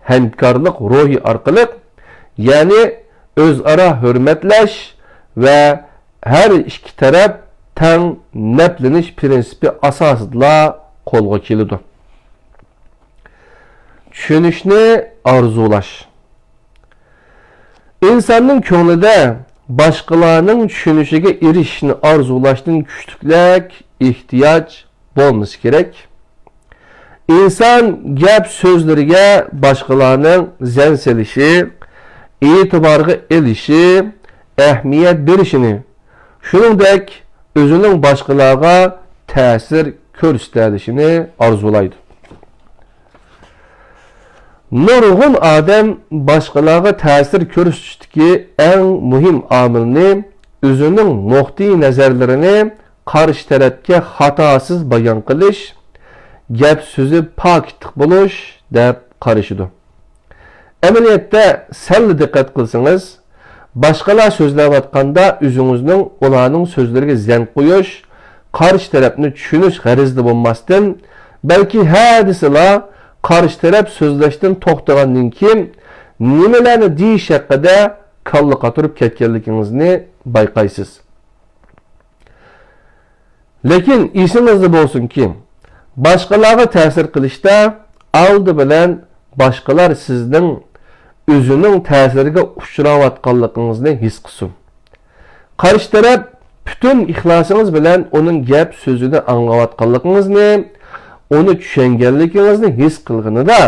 ھەمكارلىق روھى ئارقىلىق، يەنى ئۆزئارا ھۆرمەتلەش ۋە ھەر ئىككى تەرەپ تەڭ نەپلىنىش پىرىنسىپى ئاساسىدىلا قولغا كېلىدۇ. چۈشىنىشنى ئارزۇلاش. ئىنساننىڭ كۆڭلىدە باشقىلارنىڭ چۈشىنىشىگە ئېرىشىشنى ئارزۇلاشتىن كۈچلۈكرەك ئېھتىياج بولمىسا كېرەك. ئىنسان گەپ سۆزلىرىگە باشقىلارنىڭ زەن سېلىشى، ئېتىبارغا ئېلىشى، ئەھمىيەت بېرىشىنى، شۇنىڭدەك ئۆزىنىڭ باشقىلارغا تەسىر كۆرسىتەلىشىنى ئارزۇلايدۇ. نۇرغۇن ئادەم باشقىلارغا تەسىر كۆرسىتىشتىكى ئەڭ مۇھىم ئامىلنى ئۆزىنىڭ نۇقتىئى نەزەرلىرىنى قارشى تەرەپكە خاتاسىز بايان قىلىش، گەپ سۆزى پاكىتلىق بولۇش دەپ قارىشىدۇ. ئەمەلىيەتتە سەللا دىققەت قىلسىڭىز، باشقىلار سۆزلەۋاتقاندا ئۆزىڭىزنىڭ ئۇلارنىڭ سۆزلىرىگە زەن قويۇش، قارشى تەرەپنى چۈشىنىش غەرىزىدە بولماستىن، بەلكى ھە دېسىلا، قارشى تەرەپ سۆزلەشتىن توختىغاندىن كېيىن نېمىلەرنى دېيىش ھەققىدە كاللا قاتۇرۇپ كەتكەنلىكىڭىزنى بايقايسىز. لېكىن ئېسىڭىزدە بولسۇنكى، باشقىلارغا تەسىر قىلىشتا ئالدى بىلەن باشقىلار سىزنىڭ ئۆزىنىڭ تەسىرىگە ئۇچراۋاتقانلىقىڭىزنى ھېس قىلسۇن. قارشى تەرەپ پۈتۈن ئىخلاسىڭىز بىلەن ئۇنىڭ گەپ سۆزىنى ئاڭلاۋاتقانلىقىڭىزنى، ئۇنى چۈشەنگەنلىكىڭىزنى ھېس قىلغىنىدا،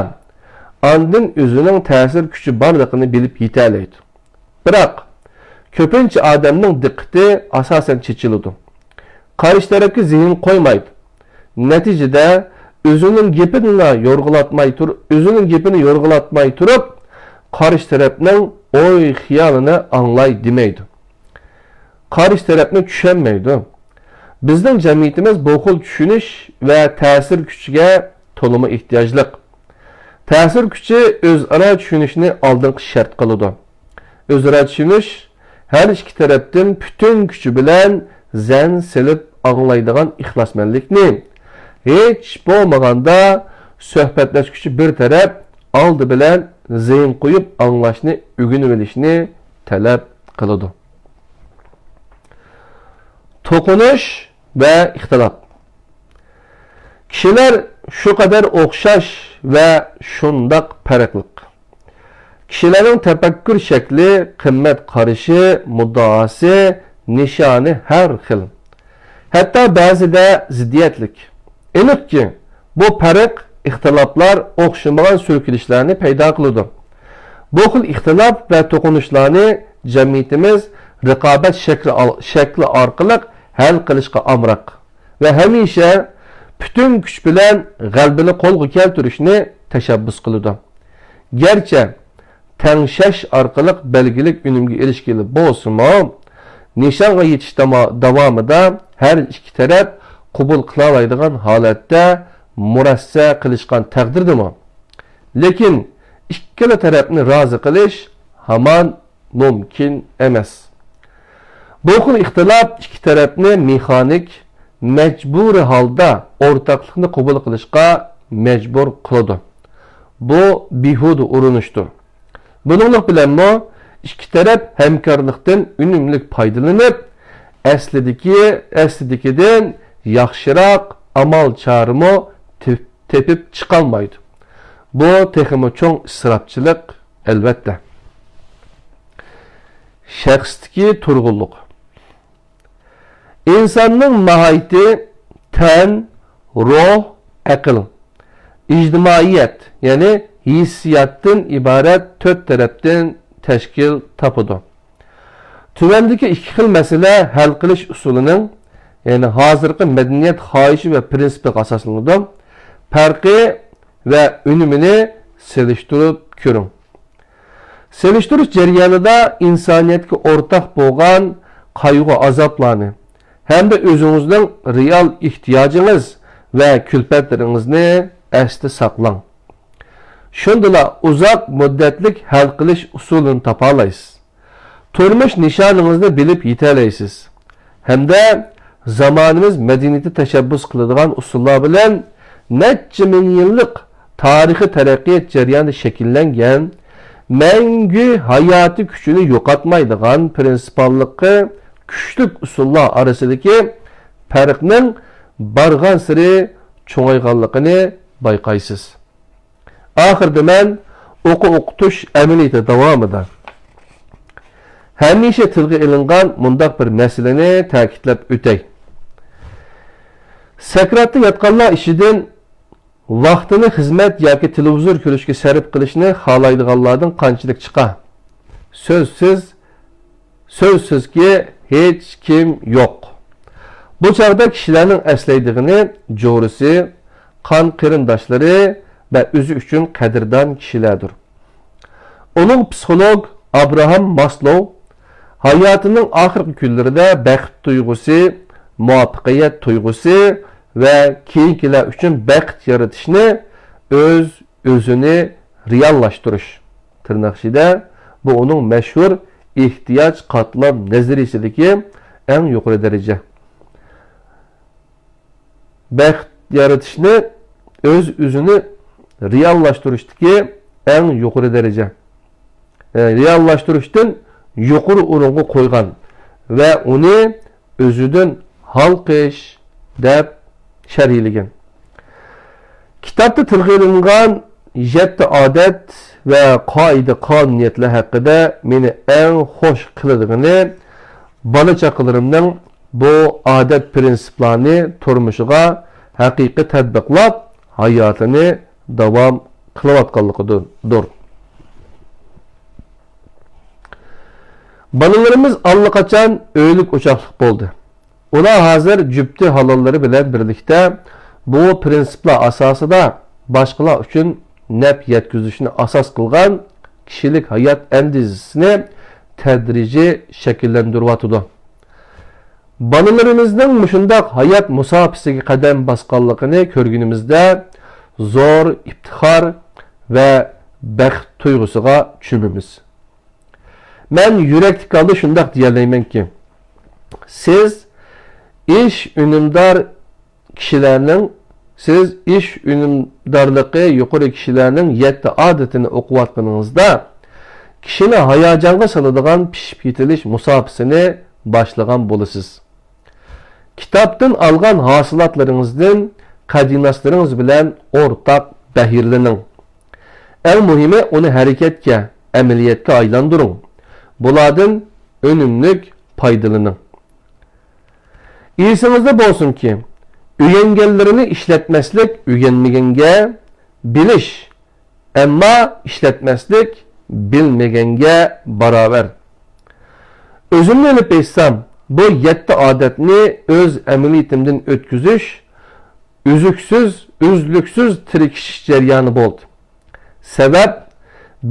ئاندىن ئۆزىنىڭ تەسىر كۈچى بارلىقىنى بىلىپ يېتەلەيدۇ. بىراق، كۆپىنچە ئادەمنىڭ دىققىتى ئاساسەن چېچىلىدۇ. قارشى تەرەپكە زېھىن قويمايدۇ. نەتىجىدە، ئۆزىنىڭ گېپىنىلا يورغىلاتماي تۇر-، ئۆزىنىڭ گېپىنى يورغىلاتماي تۇرۇپ، قارشى تەرەپنىڭ ئوي-خىيالىنى ئاڭلاي دېمەيدۇ. قارشى تەرەپنى چۈشەنمەيدۇ. بىزنىڭ جەمئىيىتىمىز بۇ خىل چۈشىنىش ۋە تەسىر كۈچىگە تولىمۇ ئېھتىياجلىق. تەسىر كۈچى ئۆزئارا چۈشىنىشنى ئالدىنقى شەرت قىلىدۇ. ئۆزئارا چۈشىنىش ھەر ئىككى تەرەپتىن پۈتۈن كۈچى بىلەن زەن سېلىپ ئاڭلايدىغان ئىخلاسمەنلىكنى، ھېچ بولمىغاندا سۆھبەتلەشكۈچى بىر تەرەپ ئالدى بىلەن زېھىن قويۇپ ئاڭلاشنى ئۆگىنىۋېلىشنى تەلەپ قىلىدۇ. توقۇنۇش ۋە ئىختىلاپ. كىشىلەر شۇ قەدەر ئوخشاش ۋە شۇنداق پەرقلىق. كىشىلەرنىڭ تەپەككۇر شەكلى، قىممەت قارىشى، مۇددىئاسى، نىشانى ھەر خىل. ھەتتا بەزىدە زىددىيەتلىك. ئېنىقكى، بۇ پەرق، ئىختىلاپلار ئوخشىمىغان سۈركىلىشلەرنى پەيدا قىلىدۇ. بۇ خىل ئىختىلاپ ۋە توقۇنۇشلارنى جەمئىيىتىمىز رىقابەت شەكلى، شەكلى ئارقىلىق ھەل قىلىشقا ئامراق ۋە ھەمىشە پۈتۈن كۈچ بىلەن غەلىبىنى قولغا كەلتۈرۈشنى تەشەببۇس قىلىدۇ. گەرچە تەڭشەش ئارقىلىق بەلگىلىك ئۈنۈمگە ئېرىشكىلى بولسىمۇ، نىشانغا يېتىش داما-، داۋامىدا ھەر ئىككى تەرەپ قوبۇل قىلالايدىغان ھالەتتە مۇرەسسە قىلىشقان تەقدىردىمۇ، لېكىن ئىككىلا تەرەپنى رازى قىلىش ھامان مۇمكىن ئەمەس. بۇ خىل ئىختىلاپ ئىككى تەرەپنى مېخانىك، مەجبۇرىي ھالدا ئورتاقلىقنى قوبۇل قىلىشقا مەجبۇر قىلىدۇ. بۇ بىھۇدە ئۇرۇنۇشتۇر. بۇنىڭلىق بىلەنمۇ ئىككى تەرەپ ھەمكارلىقتىن ئۈنۈملۈك پايدىلىنىپ، ئەسلىدىكى، ئەسلىدىكىدىن ياخشىراق ئامال چارىمۇ تېپ-، تېپىپ چىقالمايدۇ. بۇ تېخىمۇ چوڭ ئىسراپچىلىق، ئەلۋەتتە. شەخستىكى تۇرغۇنلۇق. ئىنساننىڭ ماھىيىتى تەن، روھ، ئەقىل، ئىجتىمائىيەت، يەنى ھېسسىياتتىن ئىبارەت تۆت تەرەپتىن تەشكىل تاپىدۇ. تۆۋەندىكى ئىككى خىل مەسىلە ھەل قىلىش ئۇسۇلىنىڭ، يەنى ھازىرقى مەدەنىيەت خاھىشى ۋە پىرىنسىپىغا ئاساسلىنىدۇ. پەرقى ۋە ئۈنۈمىنى سېلىشتۇرۇپ كۆرۈڭ. سېلىشتۇرۇش جەريانىدا ئىنسانىيەتكە ئورتاق بولغان قايغۇ-ئازابلارنى ھەمدە ئۆزىڭىزنىڭ رېئال ئېھتىياجىڭىز ۋە كۈلپەتلىرىڭىزنى ئەستە ساقلاڭ. شۇندىلا ئۇزاق مۇددەتلىك ھەل قىلىش ئۇسۇلىنى تاپالايسىز. تۇرمۇش نىشانىڭىزنى بىلىپ يېتەلەيسىز. ھەمدە زامانىمىز مەدەنىيىتى تەشەببۇس قىلىدىغان ئۇسۇللار بىلەن نەچچە مىڭ يىللىق تارىخىي تەرەققىيات جەريانىدا شەكىللەنگەن، مەڭگۈ ھاياتىي كۈچىنى يوقاتمايدىغان پىرىنسىپاللىقى كۈچلۈك ئۇسۇللار ئارىسىدىكى پەرقنىڭ بارغانسېرى چوڭايغانلىقىنى بايقايسىز. ئاخىرىدا مەن ئوقۇ ئوقۇتۇش ئەمەلىيىتى داۋامىدا ھەمىشە تىلغا ئېلىنغان مۇنداق بىر مەسىلىنى تەكىتلەپ ئۆتەي. سەكراتتا ياتقانلار ئىچىدىن ۋاقتىنى خىزمەت ياكى تېلېۋىزور كۆرۈشكە سەرپ قىلىشنى خالايدىغانلاردىن قانچىلىك چىقار؟ سۆزسىز، سۆزسىزكى، ھېچ كىم يوق. بۇ چاغدا كىشىلەرنىڭ ئەسلەيدىغىنى جورىسى، قان قېرىنداشلىرى ۋە ئۆزى ئۈچۈن قەدىردان كىشىلەردۇر. ئۇلۇغ پسىخولوگ ئابراھام ماسلوۋ ھاياتىنىڭ ئاخىرقى كۈنلىرىدە بەخت تۇيغۇسى، مۇۋەپپەقىيەت تۇيغۇسى ۋە كېيىنكىلەر ئۈچۈن بەخت يارىتىشنى ئۆز-ئۆزىنى رېئاللاشتۇرۇش، تىرناق ئىچىدە، بۇ ئۇنىڭ مەشھۇر ئېھتىياج قاتلام نەزەرىيىسىدىكى ئەڭ يۇقىرى دەرىجە. بەخت يارىتىشنى ئۆز-ئۆزىنى رېئاللاشتۇرۇشتىكى ئەڭ يۇقىرى دەرىجە. ئە، رېئاللاشتۇرۇشتىن يۇقىرى ئورۇنغا قويغان ۋە ئۇنى ئۆزىدىن ھالقىش دەپ شەرھلىگەن. كىتابتا تىلغا ئېلىنغان يەتتە ئادەت ۋە قائىدە-قانۇنىيەتلەر ھەققىدە مېنى ئەڭ خوش قىلىدىغىنى، بالا-چاقىلىرىمنىڭ بۇ ئادەت-پىرىنسىپلارنى تۇرمۇشىغا ھەقىقىي تەتبىقلاپ، ھاياتىنى داۋام قىلىۋاتقانلىقىدۇر. بالىلىرىمىز ئاللىقاچان ئۆيلۈك-ئوچاقلىق بولدى. ئۇلار ھازىر جۈپتى ھالاللىرى بىلەن بىرلىكتە بۇ پىرىنسىپلار ئاساسىدا باشقىلار ئۈچۈن نەپ يەتكۈزۈشنى ئاساس قىلغان كىشىلىك ھايات ئەندىزىسىنى تەدرىجىي شەكىللەندۈرۈۋاتىدۇ. بالىلىرىمىزنىڭ مۇشۇنداق ھايات مۇساپىسىگە قەدەم باسقانلىقىنى كۆرگىنىمىزدە زور ئىپتىخار ۋە بەخت تۇيغۇسىغا چۆمىمىز. مەن يۈرەكلىك ھالدا شۇنداق دېيەلەيمەنكى، سىز ئىش ئۈنۈمدار كىشىلەرنىڭ، سىز ئىش ئۈنۈمدارلىقى يۇقىرى كىشىلەرنىڭ يەتتە ئادىتىنى ئوقۇۋاتقىنىڭىزدا، كىشىنى ھاياجانغا سالىدىغان پىشىپ يېتىلىش مۇساپىسىنى باشلىغان بولىسىز. كىتابتىن ئالغان ھاسىلاتلىرىڭىزدىن قەدىناسلىرىڭىز بىلەن ئورتاق بەھرىلىنىڭ. ئەڭ مۇھىمى، ئۇنى ھەرىكەتكە، ئەمەلىيەتكە ئايلاندۇرۇڭ. بۇلاردىن ئۈنۈملۈك پايدىلىنىڭ. ئېسىڭىزدە بولسۇنكى، ئۆگەنگەنلىرىنى ئىشلەتمەسلىك ئۆگەنمىگەنگە بىلىش، ئەمما ئىشلەتمەسلىك بىلمىگەنگە باراۋەر. ئۆزۈمنى ئېلىپ ئېيتسام، بۇ يەتتە ئادەتنى ئۆز ئەمەلىيىتىمدىن ئۆتكۈزۈش، ئۈزۈكسىز، ئۈزلۈكسىز تىركىشىش جەريانى بولدى. سەۋەب،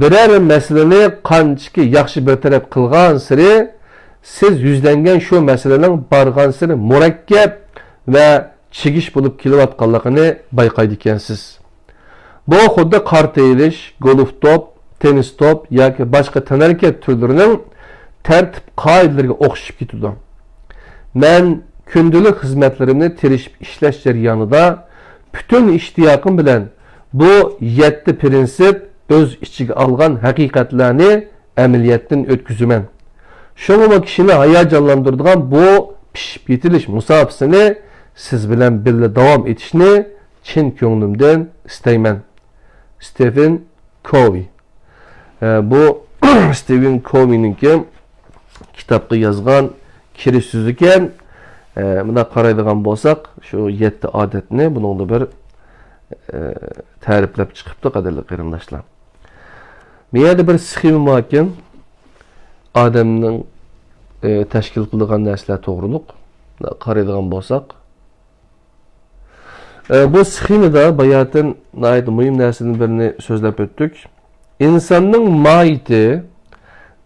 بىرەر مەسىلىنى قانچىكى ياخشى بىر تەرەپ قىلغانسېرى، سىز يۈزلەنگەن شۇ مەسىلىنىڭ بارغانسېرى مۇرەككەپ ۋە چىگىش بولۇپ كېلىۋاتقانلىقىنى بايقايدىكەنسىز. بۇ خۇددى قارتا ئېلىش، گولف توپ، تېننىس توپ ياكى باشقا تەنھەرىكەت تۈرلىرىنىڭ تەرتىپ-قائىدىلىرىگە ئوخشىشىپ كېتىدۇ. مەن كۈندىلىك خىزمەتلىرىمنى تىرىشىپ ئىشلەش جەريانىدا پۈتۈن ئىشتىياقىم بىلەن بۇ يەتتە پىرىنسىپ ئۆز ئىچىگە ئالغان ھەقىقەتلەرنى ئەمەلىيەتتىن ئۆتكۈزىمەن. شۇڭىمۇ كىشىنى ھاياجانلاندۇرىدىغان بۇ پىشىپ يېتىلىش مۇساپىسىنى سىز بىلەن بىللە داۋام ئېتىشنى چىن كۆڭلۈمدىن ئىستەيمەن. ستېفېن كوۋى. ئە، بۇ ستېفېن كوۋىنىڭكى كىتابقا يازغان كىرىش سۆزى ئىكەن. ئە، مۇنداق قارايدىغان بولساق، شۇ يەتتە ئادەتنى بۇنىڭدا بىر، ئە، تەرىپلەپ چىقىپتۇ، قەدىرلىك قېرىنداشلار. بۇ يەردە بىر سخېما باركەن، ئادەمنىڭ، ئە، تەشكىل قىلىدىغان نەرسىلەر توغرۇلۇق. مۇنداق قارايدىغان بولساق، ئە، بۇ سخېمىدا باياتىن ناھايىتى مۇھىم نەرسىدىن بىرنى سۆزلەپ ئۆتتۇق. ئىنساننىڭ ماھىيىتى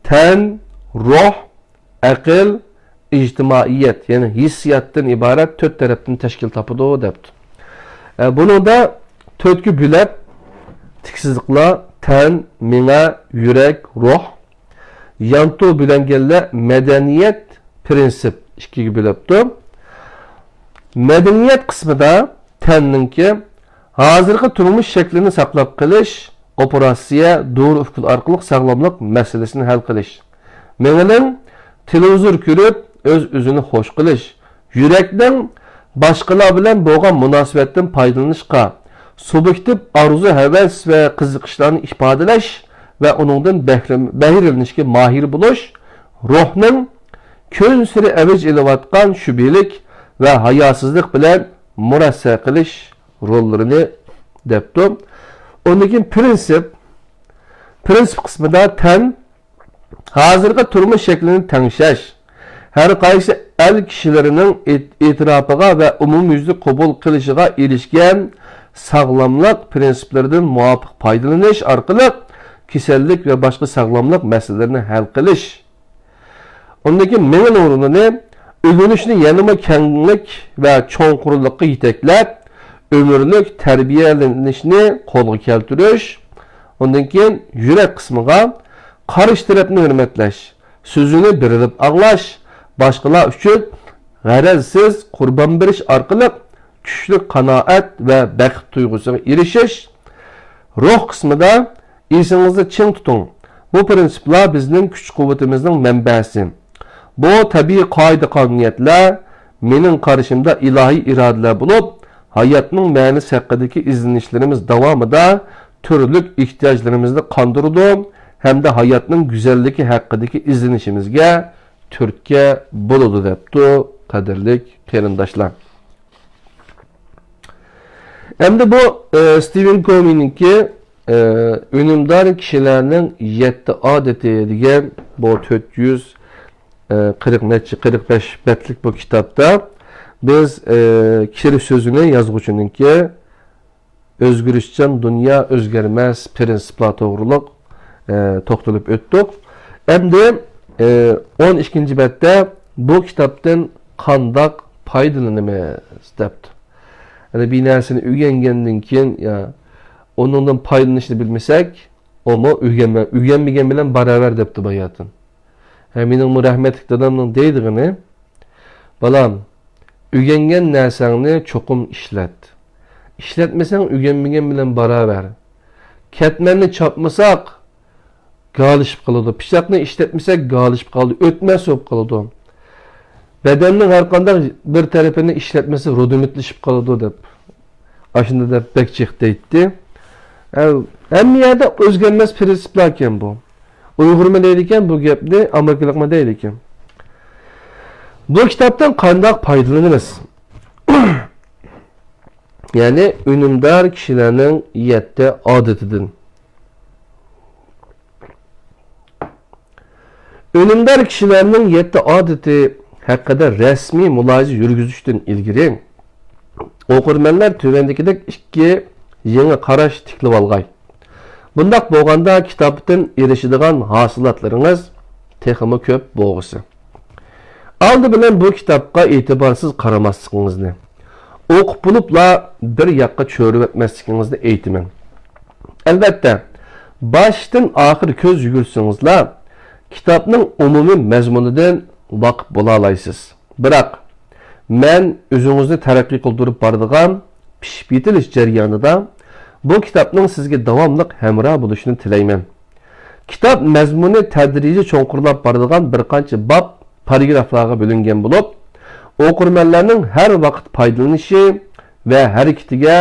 تەن، روھ، ئەقىل، ئىجتىمائىيەت، يەنى ھېسسىياتتىن ئىبارەت تۆت تەرەپتىن تەشكىل تاپىدۇ، دەپتۇ. ئە، بۇنىڭدا تۆتكە بۆلەپ، تىك سىزىقلار، تەن، مېڭە، يۈرەك، روھ، يانتۇ بۆلەنگەنلەر مەدەنىيەت، پىرىنسىپ ئىككىگە بۆلەپتۇ. مەدەنىيەت قىسمىدا تەننىڭكى ھازىرقى تۇرمۇش شەكلىنى ساقلاپ قېلىش، ئوپېراتسىيە، دورا-ئۈكۈل ئارقىلىق ساغلاملىق مەسىلىسىنى ھەل قىلىش. مېڭىنىڭ تېلېۋىزور كۆرۈپ ئۆز-ئۆزىنى خوش قىلىش. يۈرەكنىڭ باشقىلار بىلەن بولغان مۇناسىۋەتتىن پايدىلىنىشقا، سۇبيېكتىپ ئارزۇ-ھەۋەس ۋە قىزىقىشلارنى ئىپادىلەش ۋە ئۇنىڭدىن بەھرە-، بەھرىلىنىشكە ماھىر بولۇش روھنىڭ كۈنسېرى ئەۋج ئېلىۋاتقان شۈبھىلىك ۋە ھاياسىزلىق بىلەن مۇرەسسە قىلىش روللىرىنى دەپتۇ. ئۇندىن كېيىن پىرىنسىپ، پىرىنسىپ قىسمىدا تەن ھازىرقى تۇرمۇش شەكلىنى تەڭشەش، ھەر قايسى ئەل كىشىلىرىنىڭ ئېت-، ئېتىراپىغا ۋە ئومۇميۈزلۈك قوبۇل قىلىشىغا ئېرىشكەن ساغلاملىق پىرىنسىپلىرىدىن مۇۋاپىق پايدىلىنىش ئارقىلىق كېسەللىك ۋە باشقا ساغلاملىق مەسىلىلىرىنى ھەل قىلىش. ئۇندىن كېيىن مېڭە نۇرىنى ئۆگىنىشنى يەنىمۇ كەڭلىك ۋە چوڭقۇرلۇققا يېتەكلەپ، ئۆمۈرلۈك تەربىيەلىنىشنى قولغا كەلتۈرۈش. ئۇندىن كېيىن يۈرەك قىسمىغا قارشى تەرەپنى ھۆرمەتلەش، سۆزىنى بېرىلىپ ئاڭلاش، باشقىلار ئۈچۈن غەرەزسىز قۇربان بېرىش ئارقىلىق كۈچلۈك قانائەت ۋە بەخت تۇيغۇسىغا ئېرىشىش. روھ قىسمىدا ئېسىڭىزدە چىڭ تۇتۇڭ، بۇ پىرىنسىپلار بىزنىڭ كۈچ-قۇۋۋىتىمىزنىڭ مەنبەسى. بۇ تەبىئىي قائىدە-قانۇنىيەتلەر، مېنىڭ قارىشىمدا، ئىلاھىي ئىرادىلەر بولۇپ، ھاياتنىڭ مەنىسى ھەققىدىكى ئىزدىنىشلىرىمىز داۋامىدا تۈرلۈك ئېھتىياجلىرىمىزنى قاندۇرىدۇ ھەمدە ھاياتنىڭ گۈزەللىكى ھەققىدىكى ئىزدىنىشىمىزگە تۈرتكە بولىدۇ، دەپتۇ، قەدىرلىك قېرىنداشلار. ئەمدى بۇ، ئە، ستىۋېن كوۋېنىڭكى، ئە، ئۈنۈمدار كىشىلەرنىڭ يەتتە ئادىتى دېگەن بۇ تۆت يۈز، ئە، قىرىق نەچچە، قىرىق بەش بەتلىك بۇ كىتابتا بىز، ئە، كىشىلىك سۆزىنى يازغۇچىنىڭكى ئۆزگىرىشچان دۇنيا ئۆزگەرمەس پىرىنسىپلار توغرۇلۇق، ئە، توختىلىپ ئۆتتۇق. ئەمدى، ئە، ئون ئىككىنچى بەتتە بۇ كىتابتىن قانداق پايدىلىنىمىز دەپتۇ. يەنى بىر نەرسىنى ئۆگەنگەندىن كېيىن، يا، ئۇنىڭدىن پايدىلىنىشنى بىلمىسەك، ئۇمۇ ئۆگەنمە-، ئۆگەنمىگەن بىلەن باراۋەر دەپتۇ باياتىن. ھە، مېنىڭمۇ رەھمەتلىك دادامنىڭ دەيدىغىنى، بالام، ئۆگەنگەن نەرسەڭنى چوقۇم ئىشلەت. ئىشلەتمىسەڭ ئۆگەنمىگەن بىلەن باراۋەر. كەتمەننى چاپمىساق، گالىشىپ قالىدۇ. پىچاقنى ئىشلەتمىسەك، گالىشىپ قالىدۇ. ئۆتمەس بولۇپ قالىدۇ. بەدەننىڭ ھەر قانداق بىر تەرىپىنى ئىشلەتمىسە، رۇدۇمېتلىشىپ قالىدۇ دەپ، ئاشۇنداق دەپ بەك جىق دەيتتى. ھە، ھەممە يەردە ئۆزگەرمەس پىرىنسىپلاركەن بۇ. ئۇيغۇرمۇ دەيدىكەن بۇ گەپنى، ئامېرىكىلىقمۇ دەيدىكەن. بۇ كىتابتىن قانداق پايدىلىنىمىز؟ يەنى ئۈنۈمدار كىشىلەرنىڭ يەتتە ئادىتىدىن. ئۈنۈمدار كىشىلەرنىڭ يەتتە ئادىتى ھەققىدە رەسمىي مۇلاھىزە يۈرگۈزۈشتىن ئىلگىرى، ئوقۇرمەنلەر تۆۋەندىكىدەك ئىككى يېڭى قاراش تىكلىۋالغاي. بۇنداق بولغاندا، كىتابتىن ئېرىشىدىغان ھاسىلاتلىرىڭىز تېخىمۇ كۆپ بولغۇسى. ئالدى بىلەن بۇ كىتابقا ئېتىبارسىز قارىماسلىقىڭىزنى، ئوقۇپ بولۇپلا بىر ياققا چۆرۈۋەتمەسلىكىڭىزنى ئېيتىمەن. ئەلۋەتتە، باشتىن ئاخىر كۆز يۈگۈرتسىڭىزلا، كىتابنىڭ ئومۇمىي مەزمۇنىدىن ۋاقىپ بولالايسىز. بىراق، مەن ئۆزىڭىزنى تەرەققىي قىلدۇرۇپ بارىدىغان پىشىپ يېتىلىش جەريانىدا بۇ كىتابنىڭ سىزگە داۋاملىق ھەمراھ بولۇشىنى تىلەيمەن. كىتاب مەزمۇنى تەدرىجىي چوڭقۇرلاپ بارىدىغان بىر قانچە باب، پاراگرافلارغا بۆلۈنگەن بولۇپ، ئوقۇرمەنلەرنىڭ ھەر ۋاقىت پايدىلىنىشى ۋە ھەرىكىتىگە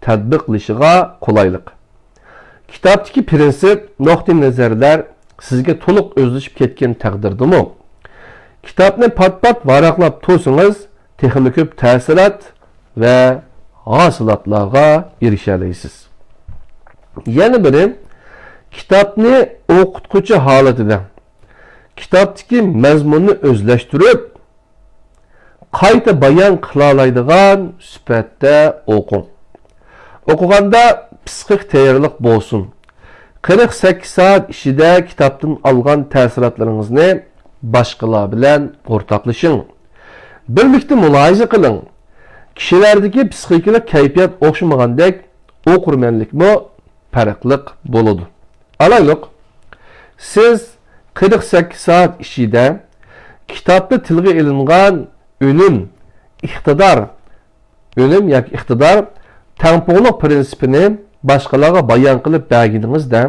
تەتبىقلىشىغا قولايلىق. كىتابتىكى پىرىنسىپ، نۇقتىئىنەزەرلەر سىزگە تولۇق ئۆزلىشىپ كەتكەن تەقدىردىمۇ، كىتابنى پات-پات ۋاراقلاپ تۇرسىڭىز، تېخىمۇ كۆپ تەسىرات ۋە ھاسىلاتلارغا ئېرىشەلەيسىز. يەنە بىرى، كىتابنى ئوقۇتقۇچى ھالىتىدە، كىتابتىكى مەزمۇننى ئۆزلەشتۈرۈپ، قايتا بايان قىلالايدىغان سۈپەتتە ئوقۇڭ. ئوقۇغاندا پىسخىك تەييارلىق بولسۇن. قىرىق سەككىز سائەت ئىچىدە كىتابتىن ئالغان تەسىراتلىرىڭىزنى باشقىلار بىلەن ئورتاقلىشىڭ. بىرلىكتە مۇلاھىزە قىلىڭ. كىشىلەردىكى پىسخىكىلىق كەيپىيات ئوخشىمىغاندەك، ئوقۇرمەنلىكمۇ پەرقلىق بولىدۇ. ئالايلۇق، سىز قىرىق سەككىز سائەت ئىچىدە كىتابتا تىلغا ئېلىنغان ئۈنۈم، ئىقتىدار، ئۈنۈم ياكى ئىقتىدار تەڭپۇڭلۇق پىرىنسىپىنى باشقىلارغا بايان قىلىپ بەرگىنىڭىزدە،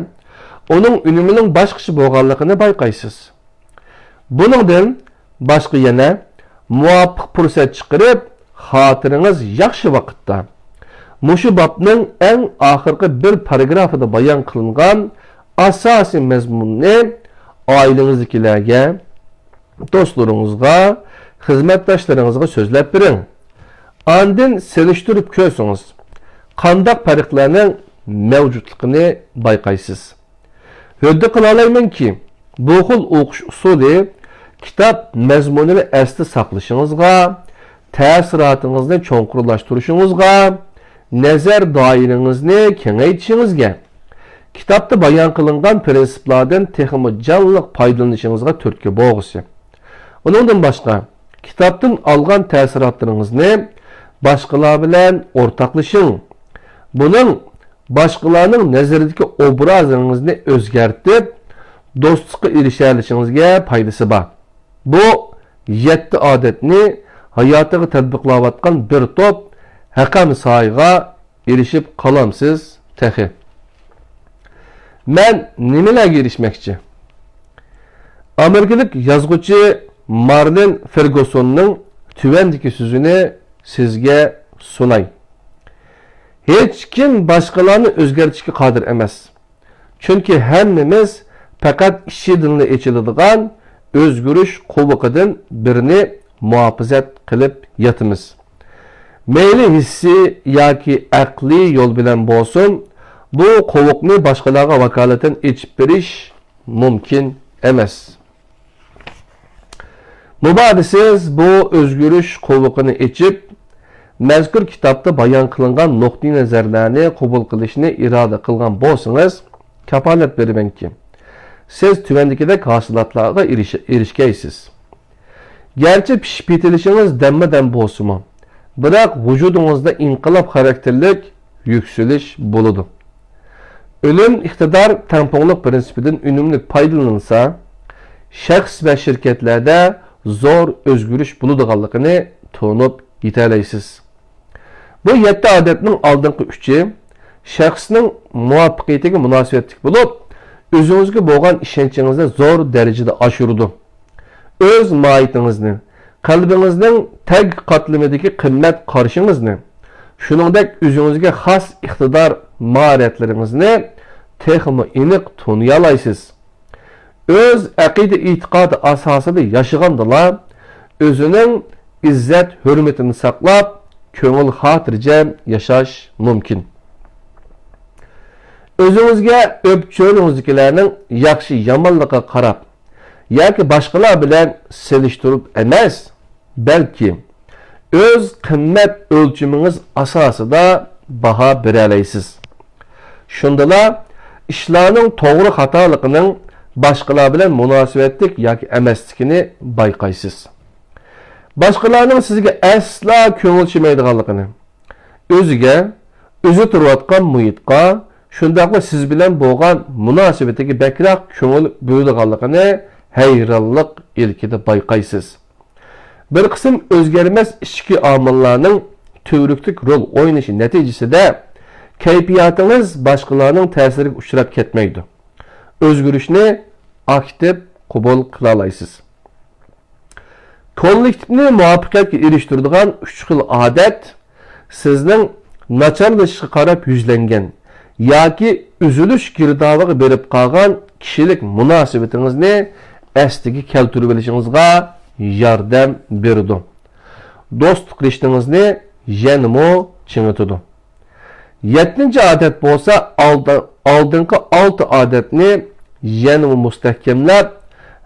ئۇنىڭ ئۈنۈمىنىڭ باشقىچە بولغانلىقىنى بايقايسىز. بۇنىڭدىن باشقا يەنە مۇۋاپىق پۇرسەت چىقىرىپ، خاتىرىڭىز ياخشى ۋاقىتتا. مۇشۇ بابنىڭ ئەڭ ئاخىرقى بىر پاراگرافىدا بايان قىلىنغان ئاساسىي مەزمۇننى ئائىلىڭىزدىكىلەرگە، دوستلىرىڭىزغا، خىزمەتداشلىرىڭىزغا سۆزلەپ بېرىڭ. ئاندىن سېلىشتۇرۇپ كۆرسىڭىز، قانداق پەرقلەرنىڭ مەۋجۇتلۇقىنى بايقايسىز. ھۆددە قىلالايمەنكى، بۇ خىل ئوقۇش ئۇسۇلى كىتاب مەزمۇنىنى ئەستە ساقلىشىڭىزغا، تەسىراتىڭىزنى چوڭقۇرلاشتۇرۇشىڭىزغا، نەزەر دائىرىڭىزنى كېڭەيتىشىڭىزگە، كىتابتا بايان قىلىنغان پىرىنسىپلاردىن تېخىمۇ جانلىق پايدىلىنىشىڭىزغا تۈرتكە بولغۇسى. ئۇنىڭدىن باشقا، كىتابتىن ئالغان تەسىراتلىرىڭىزنى باشقىلار بىلەن ئورتاقلىشىڭ. بۇنىڭ باشقىلارنىڭ نەزىرىدىكى ئوبرازىڭىزنى ئۆزگەرتىپ، دوستلۇققا ئېرىشەلىشىڭىزگە پايدىسى بار. بۇ يەتتە ئادەتنى ھاياتىغا تەتبىقلاۋاتقان بىر توپ ھەقەمسايىغا ئېرىشىپ قالامسىز تېخى. مەن نېمىلەرگە ئېرىشمەكچى؟ ئامېرىكىلىق يازغۇچى مارلىن فېرگۇسوننىڭ تۆۋەندىكى سۆزىنى سىزگە سۇناي. ھېچكىم باشقىلارنى ئۆزگەرتىشكە قادىر ئەمەس. چۈنكى ھەممىمىز پەقەت ئىچىدىنلا ئېچىلىدىغان ئۆزگىرىش قوۋۇقىدىن بىرىنى مۇھاپىزەت قىلىپ ياتىمىز. مەيلى ھېسسىي ياكى ئەقلىي يول بىلەن بولسۇن، بۇ قوۋۇقنى باشقىلارغا ۋاكالىتەن ئېچىپ بېرىش مۇمكىن ئەمەس. مۇبادا سىز بۇ ئۆزگىرىش قوۋۇقىنى ئېچىپ، مەزكۇر كىتابتا بايان قىلىنغان نۇقتىئىنەزەرلەرنى قوبۇل قىلىشنى ئىرادە قىلغان بولسىڭىز، كاپالەت بېرىمەنكى، سىز تۆۋەندىكىدەك ھاسىلاتلارغا ئېرىش-، ئېرىشكەيسىز. گەرچە پىشىپ يېتىلىشىڭىز دەممۇ دەم بولسىمۇ، بىراق ۋۇجۇدىڭىزدا ئىنقىلاب خاراكتېرلىك يۈكسىلىش بولىدۇ. ئۈنۈم ئىقتىدار تەڭپۇڭلۇق پىرىنسىپىدىن ئۈنۈملۈك پايدىلىنىلسا، شەخس ۋە شىركەتلەردە زور ئۆزگىرىش بولىدىغانلىقىنى تونۇپ يېتەلەيسىز. بۇ يەتتە ئادەتنىڭ ئالدىنقى ئۈچى شەخسنىڭ مۇۋەپپەقىيىتىگە مۇناسىۋەتلىك بولۇپ، ئۆزىڭىزگە بولغان ئىشەنچىڭىزنى زور دەرىجىدە ئاشۇرىدۇ. ئۆز ماھىيىتىڭىزنى، قەلبىڭىزنىڭ تەگ قاتلىمىدىكى قىممەت قارىشىڭىزنى، شۇنىڭدەك ئۆزىڭىزگە خاس ئىقتىدار ماھارەتلىرىڭىزنى تېخىمۇ ئېنىق تونۇيالايسىز. ئۆز ئەقىدە-ئېتىقادى ئاساسىدا ياشىغاندىلا، ئۆزىنىڭ ئىززەت-ھۆرمىتىنى ساقلاپ، كۆڭۈل خاتىرجەم ياشاش مۇمكىن. ئۆزىڭىزگە، ئۆپچۆلىڭىزدىكىلەرنىڭ ياخشى-يامانلىقىغا قاراپ ياكى باشقىلار بىلەن سېلىشتۇرۇپ ئەمەس، بەلكى ئۆز قىممەت ئۆلچىمىڭىز ئاساسىدا باھا بېرەلەيسىز. شۇندىلا ئىشلارنىڭ توغرا خاتالىقىنىڭ باشقىلار بىلەن مۇناسىۋەتلىك ياكى ئەمەسلىكىنى بايقايسىز. باشقىلارنىڭ سىزگە ئەسلا كۆڭۈل چىمەيدىغانلىقىنى، ئۆزىگە، ئۆزى تۇرۇۋاتقان مۇھىتقا، شۇنداقلا سىز بىلەن بولغان مۇناسىۋىتىگە بەكرەك كۆڭۈل بۆلىدىغانلىقىنى ھەيرانلىق ئىلكىدە بايقايسىز. بىر قىسىم ئۆزگەرمەس ئىچكى ئامىللارنىڭ تۈۋرۈكلۈك رول ئوينىشى نەتىجىسىدە، كەيپىياتىڭىز باشقىلارنىڭ تەسىرىگە ئۇچراپ كەتمەيدۇ. ئۆزگىرىشنى ئاكتىپ قوبۇل قىلالايسىز. كوللېكتىپنى مۇۋەپپەقىيەتكە ئېرىشتۈرىدىغان ئۈچ خىل ئادەت سىزنىڭ ناچارلىشىشقا قاراپ يۈزلەنگەن ياكى ئۈزۈلۈش گىردابىغا بېرىپ قالغان كىشىلىك مۇناسىۋىتىڭىزنى ئەسلىگە كەلتۈرۈۋېلىشىڭىزغا ياردەم بېرىدۇ. دوستلۇق رىشتىڭىزنى يەنىمۇ چىڭىتىدۇ. يەتتىنچى ئادەت بولسا ئالدى-، ئالدىنقى ئالتە ئادەتنى يەنىمۇ مۇستەھكەملەپ،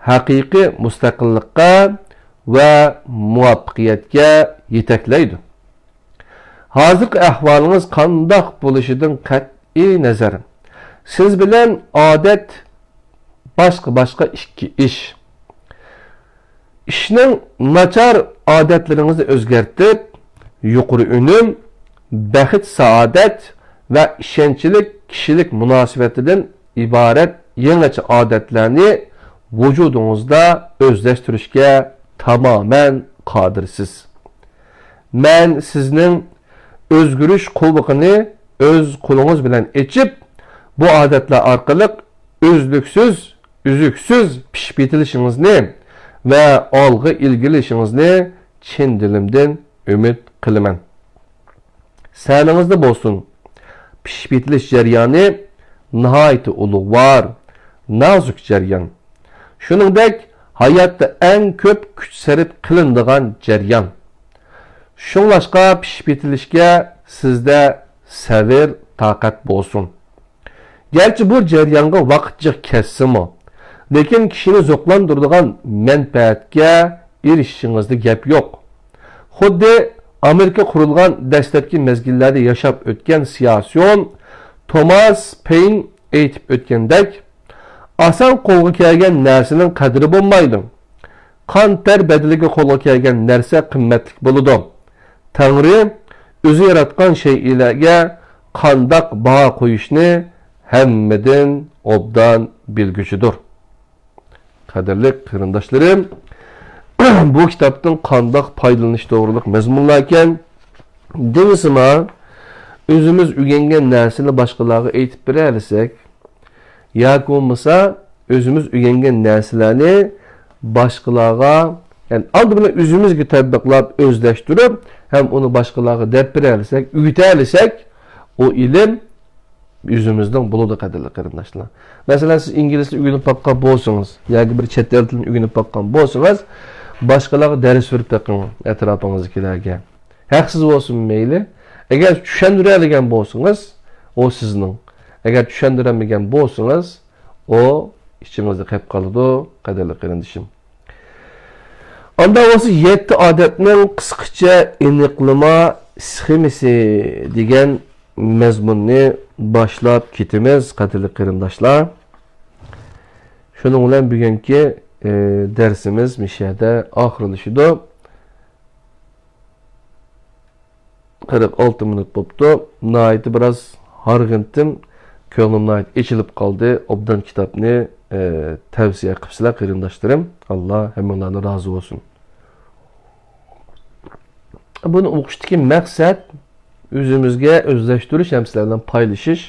ھەقىقىي مۇستەقىللىققا ۋە مۇۋەپپەقىيەتكە يېتەكلەيدۇ. ھازىرقى ئەھۋالىڭىز قانداق بولۇشىدىن قەتئىي نەزەر، سىز بىلەن ئادەت باشقا-باشقا ئىككى ئىش. ئىشنىڭ ناچار ئادەتلىرىڭىزنى ئۆزگەرتىپ، يۇقىرى ئۈنۈم، بەخت-سائادەت ۋە ئىشەنچلىك كىشىلىك مۇناسىۋىتىدىن ئىبارەت يېڭىچە ئادەتلەرنى ۋۇجۇدىڭىزدا ئۆزلەشتۈرۈشكە تامامەن قادىرسىز. مەن سىزنىڭ ئۆزگىرىش قوۋۇقىنى ئۆز قولىڭىز بىلەن ئېچىپ، بۇ ئادەتلەر ئارقىلىق ئۈزلۈكسىز، ئۈزۈكسىز پىشىپ يېتىلىشىڭىزنى ۋە ئالغا ئىلگىرىلىشىڭىزنى چىن دىلىمدىن ئۈمىد قىلىمەن. سەنىڭىزدە بولسۇن. پىشىپ يېتىلىش جەريانى ناھايىتى ئۇلۇغۋار، نازۇك جەريان. شۇنىڭدەك ھاياتتا ئەڭ كۆپ كۈچ سەرپ قىلىنىدىغان جەريان. شۇڭلاشقا پىشىپ يېتىلىشكە سىزدە سەۋر، تاقەت بولسۇن. گەرچە بۇ جەريانغا ۋاقىت جىق كەتسىمۇ، لېكىن كىشىنى زوقلاندۇرىدىغان مەنپەئەتكە ئېرىشىشىڭىزدە گەپ يوق. خۇددى ئامېرىكا قۇرۇلغان دەسلەپكى مەزگىللەردە ياشاپ ئۆتكەن سىياسىيون توماس پەين ئېيتىپ ئۆتكەندەك، ئاسان قولغا كەلگەن نەرسىنىڭ قەدرى بولمايدۇ. قان تەر بەدىلىگە قولغا كەلگەن نەرسە قىممەتلىك بولىدۇ. تەڭرى ئۆزى ياراتقان شەيئىلەرگە قانداق باھا قويۇشنى ھەممىدىن ئوبدان بىلگۈچىدۇر. قەدىرلىك قېرىنداشلىرىم، بۇ كىتابتىن قانداق پايدىلىنىش توغرىلىق مەزمۇنلاركەن. دېمىسىما، ئۆزىمىز ئۆگەنگەن نەرسىنى باشقىلارغا ئېيتىپ بېرەلىسەك، ياكى بولمىسا ئۆزىمىز ئۆگەنگەن نەرسىلەرنى باشقىلارغا، يەنى ئالدى بىلەن ئۆزىمىزگە تەتبىقلاپ، ئۆزلەشتۈرۈپ، ھەم ئۇنى باشقىلارغا دەپ بېرەلىسەك، ئۆگىتەلىسەك، ئۇ ئىلىم ئۆزىمىزنىڭ بولىدۇ، قەدىرلىك قېرىنداشلار. مەسىلەن، سىز ئىنگلىز تىلىنى ئۆگىنىپ باققان بولسىڭىز ياكى بىر چەت ئەل تىلىنى ئۆگىنىپ باققان بولسىڭىز، باشقىلارغا دەرس بېرىپ بېقىڭ، ئەتراپىڭىزدىكىلەرگە. ھەقسىز بولسۇنمۇ مەيلى. ئەگەر چۈشەندۈرەلىگەن بولسىڭىز، ئۇ سىزنىڭ. ئەگەر چۈشەندۈرەلمىگەن بولسىڭىز، ئۇ ئىچىڭىزدە قېلىپ قالىدۇ، قەدىرلىك قېرىندىشىم. ئاندا بولسا يەتتە ئادەتنىڭ قىسقىچە ئېنىقلىما سخېمىسى دېگەن مەزمۇننى باشلاپ كېتىمىز، قەدىرلىك قېرىنداشلار. شۇنىڭ بىلەن بۈگۈنكى، ئى، دەرسىمىز مۇشۇ يەردە ئاخىرلىشىدۇ. قىرىق ئالتە مىنۇت بوپتۇ. ناھايىتى بىراز ھارغىنتىم. كۆڭلۈم ناھايىتى ئېچىلىپ قالدى. ئوبدان كىتابنى، ئى، تەۋسىيە قىپسىلەر قېرىنداشلىرىم. ئاللا ھەممىڭلاردىن رازى بولسۇن. بۇنى ئوقۇشتىكى مەقسەت ئۆزىمىزگە ئۆزلەشتۈرۈش ھەم سىلەر بىلەن پايلىشىش.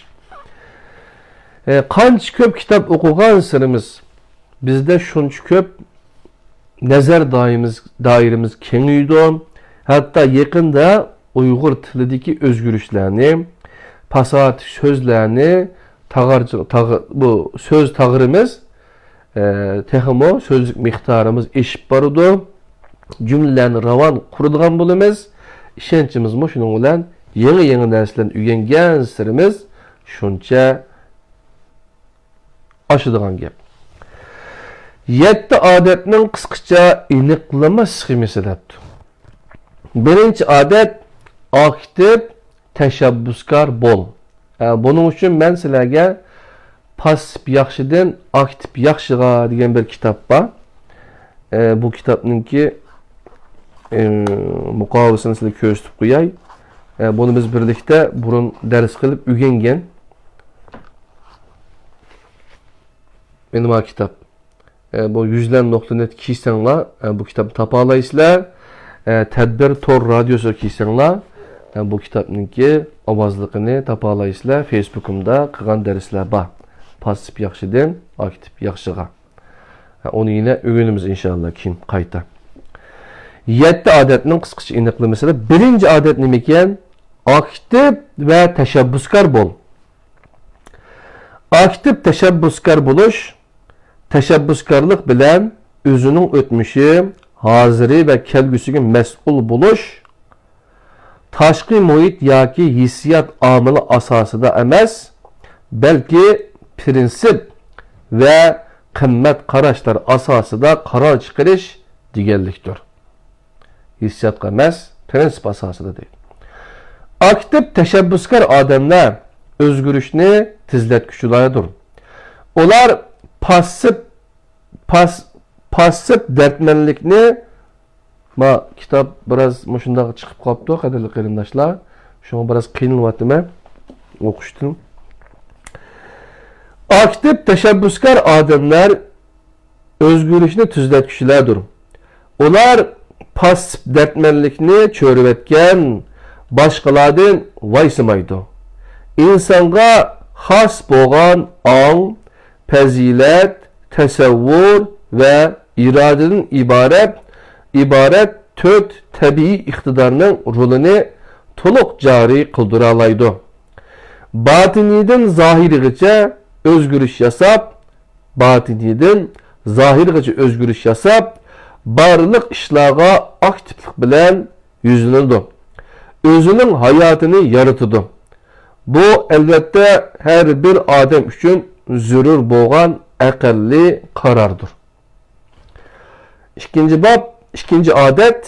ئى، قانچە كۆپ كىتاب ئوقۇغانسېرىمىز بىزدە شۇنچە كۆپ نەزەر دائىمىز-، دائىرىمىز كېڭىيىدۇ. ھەتتا يېقىندا ئۇيغۇر تىلىدىكى ئۆزگىرىشلەرنى، پاساھەت سۆزلەرنى، تاغارچە-، تاغ-، بۇ سۆز تاغىرىمىز، ئە، تېخىمۇ سۆزلۈك مىقدارىمىز ئېشىپ بارىدۇ. جۈملىلەرنى راۋان قۇرىدىغان بولىمىز. ئىشەنچىمىزمۇ شۇنىڭ بىلەن يېڭى-يېڭى نەرسىلەرنى ئۆگەنگەنسېرىمىز شۇنچە ئاشىدىغان گەپ. يەتتە ئادەتنىڭ قىسقىچە ئېنىقلىما سخېمىسى دەپتۇ. بىرىنچى ئادەت، ئاكتىپ تەشەببۇسكار بول. ئە، بۇنىڭ ئۈچۈن مەن سىلەرگە پاسسىپ ياخشىدىن ئاكتىپ ياخشىغا دېگەن بىر كىتاب بار. ئە، بۇ كىتابنىڭكى، ئە، مۇقاۋىسىنى سىلەرگە كۆرسىتىپ قوياي. ئە، بۇنى بىز بىرلىكتە بۇرۇن دەرس قىلىپ ئۆگەنگەن. مېنىڭ بار كىتاب. ئە، بۇ يۈزلەن نۇقتا نېت كىرسەڭلار، ئە، بۇ كىتابنى تاپالايسىلەر. ئە، تەدبىر تور رادىيوسىغا كىرسەڭلار، ئە، بۇ كىتابنىڭكى ئاۋازلىقىنى تاپالايسىلەر. فېيسبۇكۇمدا قىلغان دەرسلەر بار. پاسسىپ ياخشىدىن ئاكتىپ ياخشىغا. ئە، ئۇنى يەنە ئۆگىنىمىز ئىنشاللا كېيىن قايتا. يەتتە ئادەتنىڭ قىسقىچە ئېنىقلىمىسىدا بىرىنچى ئادەت نېمىكەن؟ ئاكتىپ ۋە تەشەببۇسكار بول. ئاكتىپ تەشەببۇسكار بولۇش، تەشەببۇسكارلىق بىلەن ئۆزىنىڭ ئۆتمۈشى، ھازىرى ۋە كەلگۈسىگە مەسئۇل بولۇش، تاشقى مۇھىت ياكى ھېسسىيات ئامىلى ئاساسىدا ئەمەس، بەلكى پىرىنسىپ ۋە قىممەت قاراشلار ئاساسىدا قارار چىقىرىش دېگەنلىكتۇر. ھېسسىياتقا ئەمەس، پىرىنسىپ ئاساسىدا دەيدۇ. ئاكتىپ تەشەببۇسكار ئادەملەر ئۆزگىرىشنى تېزلەتكۈچىلەردۇر. ئۇلار پاسسىپ، پاس-، پاسسىپ دەردمەنلىكنى، ما، كىتاب بىراز مۇشۇنداق چىقىپ قاپتۇ، قەدىرلىك قېرىنداشلار. شۇڭا بىراز قىينىلىۋاتىمەن ئوقۇشتىن. ئاكتىپ تەشەببۇسكار ئادەملەر ئۆزگىرىشنى تېزلەتكۈچىلەردۇر. ئۇلار پاسسىپ دەردمەنلىكنى چۆرۈۋەتكەن، باشقىلاردىن ۋايسىمايدۇ. ئىنسانغا خاس بولغان ئاڭ، پەزىلەت، تەسەۋۋۇر ۋە ئىرادىدىن ئىبارەت، ئىبارەت تۆت تەبىئىي ئىقتىدارنىڭ رولىنى تولۇق جارى قىلدۇرالايدۇ. باتىنىيدىن زاھىرىغىچە ئۆزگىرىش ياساپ، باتىنىيدىن زاھىرىغىچە ئۆزگىرىش ياساپ، بارلىق ئىشلارغا ئاكتىپلىق بىلەن يۈزلىنىدۇ. ئۆزىنىڭ ھاياتىنى يارىتىدۇ. بۇ، ئەلۋەتتە، ھەر بىر ئادەم ئۈچۈن زۆرۈر بولغان ئەقەللىي قاراردۇر. ئىككىنچى باب، ئىككىنچى ئادەت،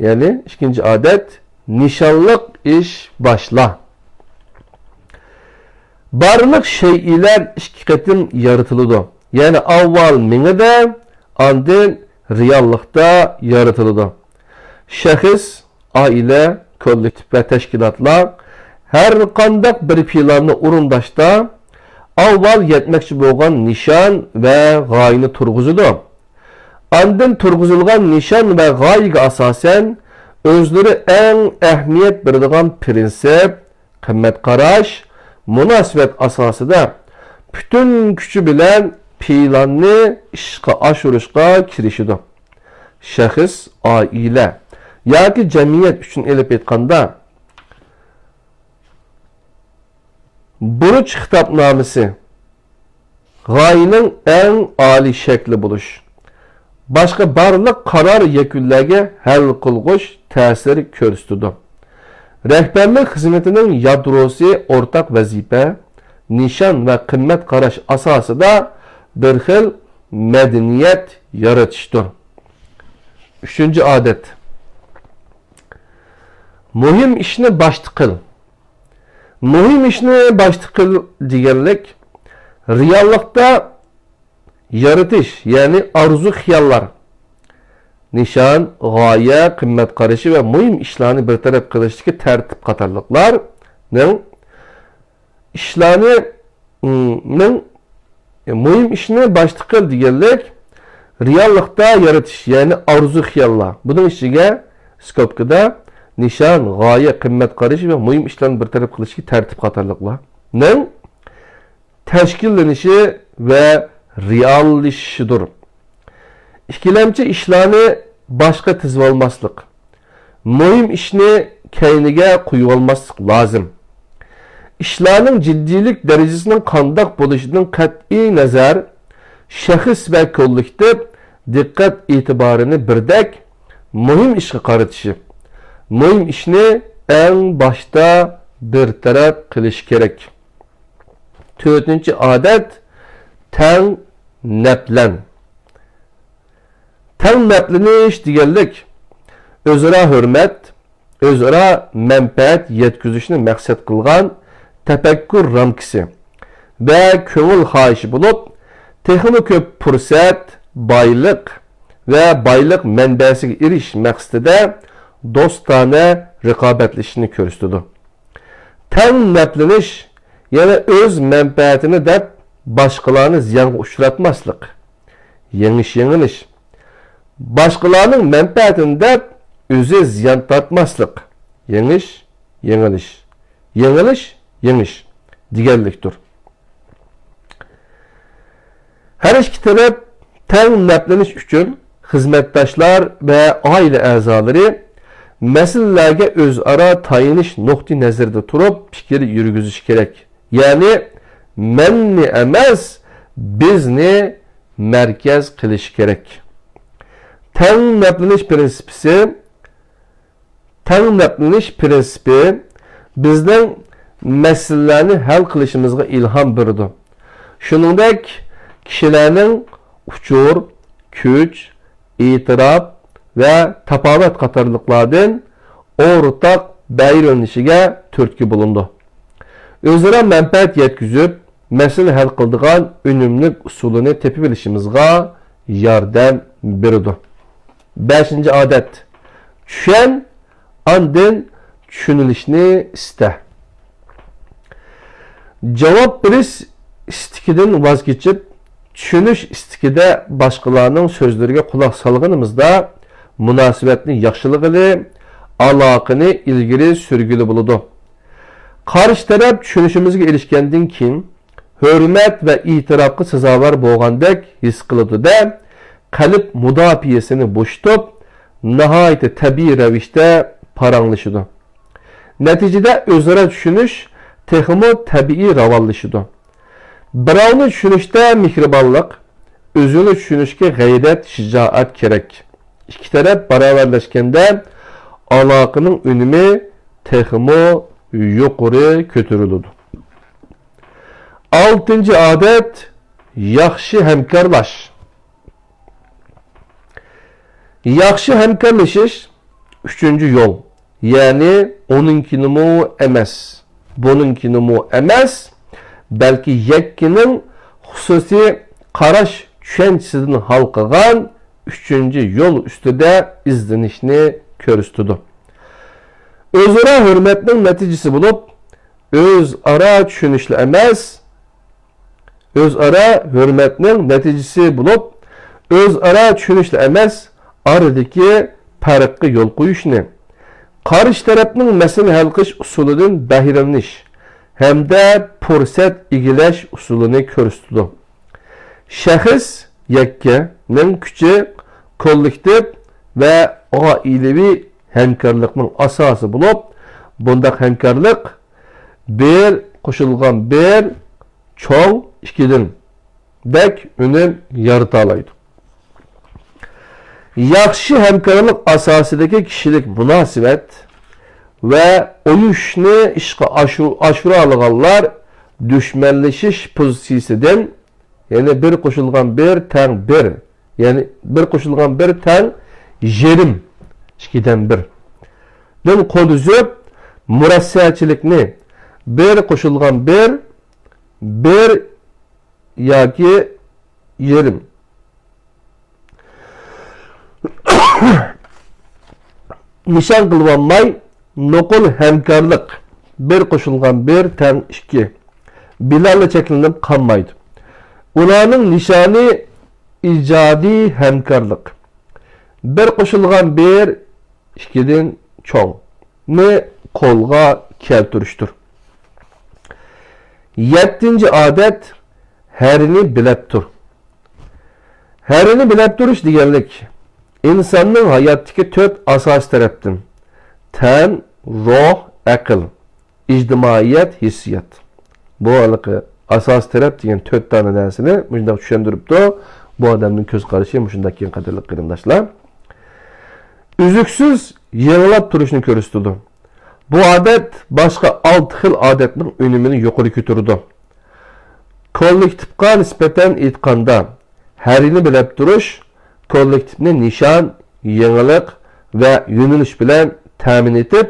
يەنى ئىككىنچى ئادەت، نىشانلىق ئىش باشلا. بارلىق شەيئىلەر ئىككى قېتىم يارىتىلىدۇ. يەنى ئاۋۋال مېڭىدە، ئاندىن رېئاللىقتا يارىتىلىدۇ. شەخس، ئائىلە، كوللېكتىپ ۋە تەشكىلاتلار ھەر قانداق بىر پىلاننى ئورۇنداشتا، ئاۋۋال يەتمەكچى بولغان نىشان ۋە غايىنى تۇرغۇزىدۇ. ئاندىن تۇرغۇزۇلغان نىشان ۋە غايىگە ئاساسەن، ئۆزلىرى ئەڭ ئەھمىيەت بېرىدىغان پىرىنسىپ، قىممەت قاراش، مۇناسىۋەت ئاساسىدا پۈتۈن كۈچى بىلەن پىلاننى ئىشقا ئاشۇرۇشقا كىرىشىدۇ. شەخس، ئائىلە ياكى جەمئىيەت ئۈچۈن ئېلىپ ئېيتقاندا، بۇرچ خىتابنامىسى، غايىنىڭ ئەڭ ئالىي شەكلى بولۇش، باشقا بارلىق قارار يەكۈنلەرگە ھەل قىلغۇچ تەسىر كۆرسىتىدۇ. رەھبەرلىك خىزمىتىنىڭ يادروسى ئورتاق ۋەزىپە، نىشان ۋە قىممەت قاراش ئاساسىدا بىر خىل مەدەنىيەت يارىتىشتۇر. ئۈچىنچى ئادەت. مۇھىم ئىشنى باشتا قىل. مۇھىم ئىشنى باشتا قىل دېگەنلىك، رېئاللىقتا يارىتىش، يەنى ئارزۇ-خىياللار، نىشان، غايە، قىممەت قارىشى ۋە مۇھىم ئىشلارنى بىر تەرەپ قىلىشتىكى تەرتىپ قاتارلىقلارنىڭ ئىشلارنى، نىڭ، مۇھىم ئىشنى باشتا قىل دېگەنلىك، رېئاللىقتا يارىتىش، يەنى ئارزۇ-خىياللار. بۇنىڭ ئىچىگە سكوپكىدا نىشان، غايە، قىممەت قارىشى ۋە مۇھىم ئىشلارنى بىر تەرەپ قىلىشتىكى تەرتىپ قاتارلىقلارنىڭ تەشكىللىنىشى ۋە رېئاللىشىشىدۇر. ئىككىلەمچى ئىشلارنى باشقا تىزىۋالماسلىق، مۇھىم ئىشنى كەينىگە قويۇۋالماسلىق لازىم. ئىشلارنىڭ جىددىيلىك دەرىجىسىنىڭ قانداق بولۇشىدىن قەتئىي نەزەر، شەخس ۋە كوللېكتىپ دىققەت ئېتىبارىنى بىردەك مۇھىم ئىشقا قارىتىشى، مۇھىم ئىشنى ئەڭ باشتا بىر تەرەپ قىلىشى كېرەك. تۆتىنچى ئادەت، تەڭ نەپلەن. تەڭ نەپلىنىش دېگەنلىك، ئۆزئارا ھۆرمەت، ئۆزئارا مەنپەئەت يەتكۈزۈشنى مەقسەت قىلغان تەپەككۇر رامكىسى ۋە كۆڭۈل خاھىشى بولۇپ، تېخىمۇ كۆپ پۇرسەت، بايلىق ۋە بايلىق مەنبەسىگە ئېرىشىش مەقسىتىدە دوستانە رىقابەتلىشىشنى كۆرسىتىدۇ. تەڭ نەپلىنىش، يەنى ئۆز مەنپەئەتىنى دەپ باشقىلارنى زىيانغا ئۇچراتماسلىق. يېڭىش، يېڭىلىش. باشقىلارنىڭ مەنپەئەتىنى دەپ ئۆزى زىيان تارتماسلىق. يېڭىش، يېڭىلىش. يېڭىلىش، يېڭىش دېگەنلىكتۇر. ھەر ئىككى تەرەپ تەڭ نەپلىنىش ئۈچۈن خىزمەتداشلار ۋە ئائىلە ئەزالىرى مەسىلىلەرگە ئۆزئارا تايىنىش نۇقتىئى نەزىرىدە تۇرۇپ پىكىر يۈرگۈزۈشى كېرەك. يەنى مەننى ئەمەس، بىزنى مەركەز قىلىشى كېرەك. تەڭ نەپلىنىش پىرىنسىپىسى تەڭ نەپلىنىش پىرىنسىپى بىزنىڭ مەسىلىلەرنى ھەل قىلىشىمىزغا ئىلھام بېرىدۇ. شۇنىڭدەك، كىشىلەرنىڭ ئۇچۇر، كۈچ، ئېتىراپ ۋە تاپاۋەت قاتارلىقلاردىن ئورتاق بەھرىلىنىشىگە تۈرتكە بولۇنىدۇ. ئۆزئارا مەنپەئەت يەتكۈزۈپ، مەسىلە ھەل قىلىدىغان ئۈنۈملۈك ئۇسۇلىنى تېپىۋېلىشىمىزغا ياردەم بېرىدۇ. بەشىنچى ئادەت، چۈشەن، ئاندىن چۈشىنىلىشنى ئىستە. جاۋاب بېرىش ئىستىكىدىن ۋاز كېچىپ، چۈشىنىش ئىستىكىدە باشقىلارنىڭ سۆزلىرىگە قۇلاق سالغىنىمىزدا، مۇناسىۋەتنى ياخشىلىغىلى، ئالاقىنى ئىلگىرى سۈرگىلى بولىدۇ. قارشى تەرەپ چۈشىنىشىمىزگە ئېرىشكەندىن كېيىن، ھۆرمەت ۋە ئېتىراپقا سازاۋەر بولغاندەك ھېس قىلىدۇ-دە، قەلب مۇداپىئەسىنى بوشىتىپ، ناھايىتى تەبىئىي رەۋىشتە پاراڭلىشىدۇ. نەتىجىدە ئۆزئارا چۈشىنىش تېخىمۇ تەبىئىي راۋانلىشىدۇ. بىراۋنى چۈشىنىشتە مېھرىبانلىق، ئۆزىنى چۈشىنىشكە غەيرەت، شىجائەت كېرەك. ئىككى تەرەپ باراۋەرلەشكەندە ئالاقىنىڭ ئۈنۈمى تېخىمۇ يۇقىرى كۆتۈرۈلىدۇ. ئالتىنچى ئادەت، ياخشى ھەمكارلاش. ياخشى ھەمكارلىشىش ئۈچىنچى يول، يەنى ئۇنىڭكىنىمۇ ئەمەس، بۇنىڭكىنىمۇ ئەمەس، بەلكى يەككىنىڭ خۇسۇسىي قاراش چۈشەنچىسىدىن ھالقىغان ئۈچىنچى يول ئۈستىدە ئىزدىنىشنى كۆرسىتىدۇ. ئۆزئارا ھۆرمەتنىڭ نەتىجىسى بولۇپ، ئۆزئارا چۈشىنىشلا ئەمەس، ئۆزئارا ھۆرمەتنىڭ نەتىجىسى بولۇپ، ئۆزئارا چۈشىنىشلا ئەمەس، ئارىدىكى پەرققە يول قويۇشنى، قارشى تەرەپنىڭ مەسىلە ھەل قىلىش ئۇسۇلىدىن بەھرىلىنىش ھەمدە پۇرسەت ئىگىلەش ئۇسۇلىنى كۆرسىتىدۇ. شەخس يەككىنىڭ كۈچى كوللېكتىپ ۋە ئائىلىۋى ھەمكارلىقنىڭ ئاساسى بولۇپ، بۇنداق ھەمكارلىق بىر قوشۇلغان بىر چوڭ ئىككىدىن دەك ئۈنۈم يارىتالايدۇ. ياخشى ھەمكارلىق ئاساسىدىكى كىشىلىك مۇناسىۋەت ۋە ئۇيۇشۇشنى ئىشقا ئاشۇ-، ئاشۇرالىغانلار دۈشمەنلىشىش پوزىتسىيىسىدىن، يەنى بىر قوشۇلغان بىر تەڭ بىر، يەنى بىر قوشۇلغان بىر تەڭ يېرىم، ئىككىدىن بىر، دىن قول ئۈزۈپ، مۇرەسسەچىلىكنى بىر قوشۇلغان بىر، بىر ياكى يېرىم نىشان قىلىۋالماي، نوقۇل ھەمكارلىق بىر قوشۇلغان بىر تەڭ ئىككى بىلەنلا چەكلىنىپ قالمايدۇ. ئۇلارنىڭ نىشانى ئىجادىي ھەمكارلىق، بىر قوشۇلغان بىر ئىككىدىن چوڭنى قولغا كەلتۈرۈشتۇر. يەتتىنچى ئادەت، ھەرىنى بىلەپ تۇر. ھەرىنى بىلەپ تۇرۇش دېگەنلىك، ئىنساننىڭ ھاياتتىكى تۆت ئاساسىي تەرەپتىن، تەن، روھ، ئەقىل، ئىجتىمائىيەت، ھېسسىيات. بۇ ھېلىقى ئاساسىي تەرەپ دېگەن تۆت دانە نەرسىنى مۇشۇنداق چۈشەندۈرۈپتۇ. بۇ ئادەمنىڭ كۆز قارىشى مۇشۇنداق كېيىن، قەدىرلىك قېرىنداشلار. ئۈزۈكسىز يېڭىلاپ تۇرۇشنى كۆرسىتىدۇ. بۇ ئادەت باشقا ئالتە خىل ئادەتنىڭ ئۈنۈمىنى يۇقىرى كۆتۈرىدۇ. كوللېكتىپقا نىسبەتەن ئېيتقاندا، ھەرىنى بىلەپ تۇرۇش كوللېكتىپنى نىشان، يېڭىلىق ۋە يۆنىلىش بىلەن تەمىن ئېتىپ،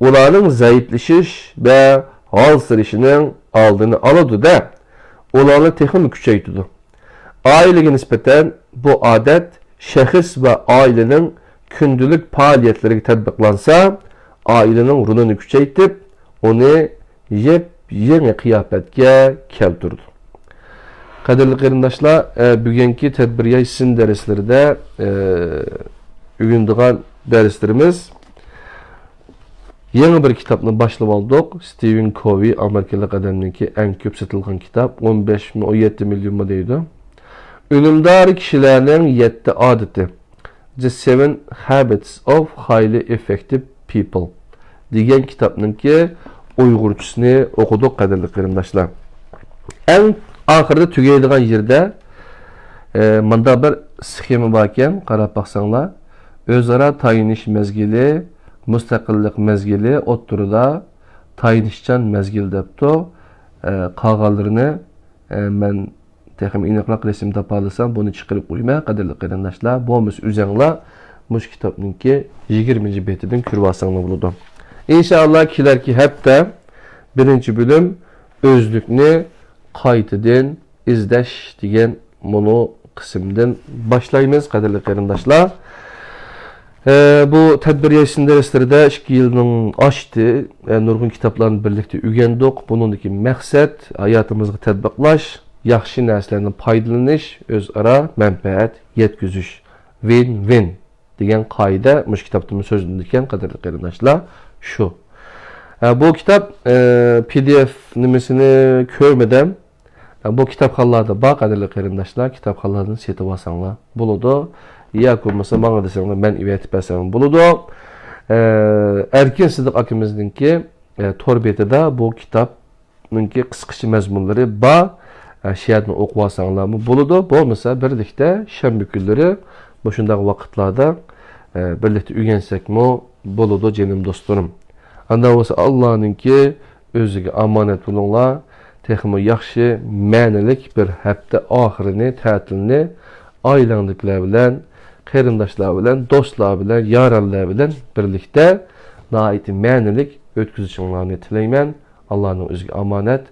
ئۇلارنىڭ زەئىپلىشىش ۋە ھالسىرىشىنىڭ ئالدىنى ئالىدۇ-دە، ئۇلارنى تېخىمۇ كۈچەيتىدۇ. ئائىلىگە نىسبەتەن بۇ ئادەت شەخس ۋە ئائىلىنىڭ كۈندىلىك پائالىيەتلىرىگە تەتبىقلانسا، ئائىلىنىڭ رولىنى كۈچەيتىپ، ئۇنى يېپ-يېڭى قىياپەتكە كەلتۈرىدۇ. قەدىرلىك قېرىنداشلار، ئە، بۈگۈنكى تەدبىر ياي سىن دەرسلىرىدە، ئە، ئۆگىنىدىغان دەرسلىرىمىز يېڭى بىر كىتابنى باشلىۋالدۇق. ستىۋېن كوۋى، ئامېرىكىلىق ئادەمنىڭكى ئەڭ كۆپ سېتىلغان كىتاب، ئون بەش، ئون يەتتە مىليونمۇ دەيدۇ. ئۈنۈمدار كىشىلەرنىڭ يەتتە ئادىتى، The Seven Habits of Highly Effective People دېگەن كىتابنىڭكى ئۇيغۇرچىسىنى ئوقۇدۇق، قەدىرلىك قېرىنداشلار. ئەڭ ئاخىرىدا تۈگەيدىغان يېرىدە، ئە، مۇنداق بىر سخېما باركەن، قاراپ باقساڭلار. ئۆزئارا تايىنىش مەزگىلى، مۇستەقىللىق مەزگىلى، ئوتتۇرىدا تايىنىشچان مەزگىل دەپتۇ. ئە، قالغانلىرىنى، ئە، مەن تېخىمۇ ئېنىقراق رەسىم تاپالىسام، بۇنى چىقىرىپ قويىمەن، قەدىرلىك قېرىنداشلار. بولمىسا ئۆزەڭلار مۇشۇ كىتابنىڭكى يىگىرمىنچى بېتىدىن كۆرۈۋالساڭلار بولىدۇ. ئىنشائاللا، كېلەركى ھەپتە، بىرىنچى بۆلۈم، ئۆزلۈكنى قايتىدىن ئىزدەش دېگەن مۇنۇ قىسىمدىن باشلايمىز، قەدىرلىك قېرىنداشلار. ئە، بۇ تەدبىر ياي سىن دەرسلىرىدە ئىككى يىلنىڭ ئاشتى. ئە، نۇرغۇن كىتابلارنى بىرلىكتە ئۆگەندۇق. بۇنىڭدىكى مەقسەت ھاياتىمىزغا تەتبىقلاش، ياخشى نەرسىلەردىن پايدىلىنىش، ئۆزئارا مەنپەئەت يەتكۈزۈش. ۋىن ۋىن دېگەن قائىدە مۇشۇ كىتابتىمۇ سۆزلىنىدىكەن، قەدىرلىك قېرىنداشلار. شۇ. ئە، بۇ كىتاب، ئە، پى دى ئېف نېمىسىنى كۆرمىدىم. بۇ كىتابخانىلاردا بار، قەدىرلىك قېرىنداشلار، كىتابخانىلاردىن سېتىۋالساڭلار بولىدۇ. ياكى بولمىسا ماڭا دېسەڭلار مەن ئېۋەتىپ بەرسەم بولىدۇ. ئە، ئەركىن سىدىق ئاكىمىزنىڭكى، ئە، تور بېتىدە بۇ كىتابنىڭكى قىسقىچە مەزمۇنلىرى بار. ئە، شۇ يەردىن ئوقۇۋالساڭلارمۇ بولىدۇ. بولمىسا بىرلىكتە شەنبە كۈنلىرى مۇشۇنداق ۋاقىتلاردا، ئە، بىرلىكتە ئۆگەنسەكمۇ بولىدۇ، جېنىم دوستلىرىم. ئانداق بولسا ئاللانىڭكى ئۆزىگە ئامانەت بولۇڭلار. تېخىمۇ ياخشى، مەنىلىك بىر ھەپتە ئاخىرىنى، تەتىلنى ئائىلەڭدىكىلەر بىلەن، قېرىنداشلار بىلەن، دوستلار بىلەن، يارەنلەر بىلەن بىرلىكتە ناھايىتى مەنىلىك ئۆتكۈزۈشۈڭلارنى تىلەيمەن. ئاللانىڭ ئۆزىگە ئامانەت.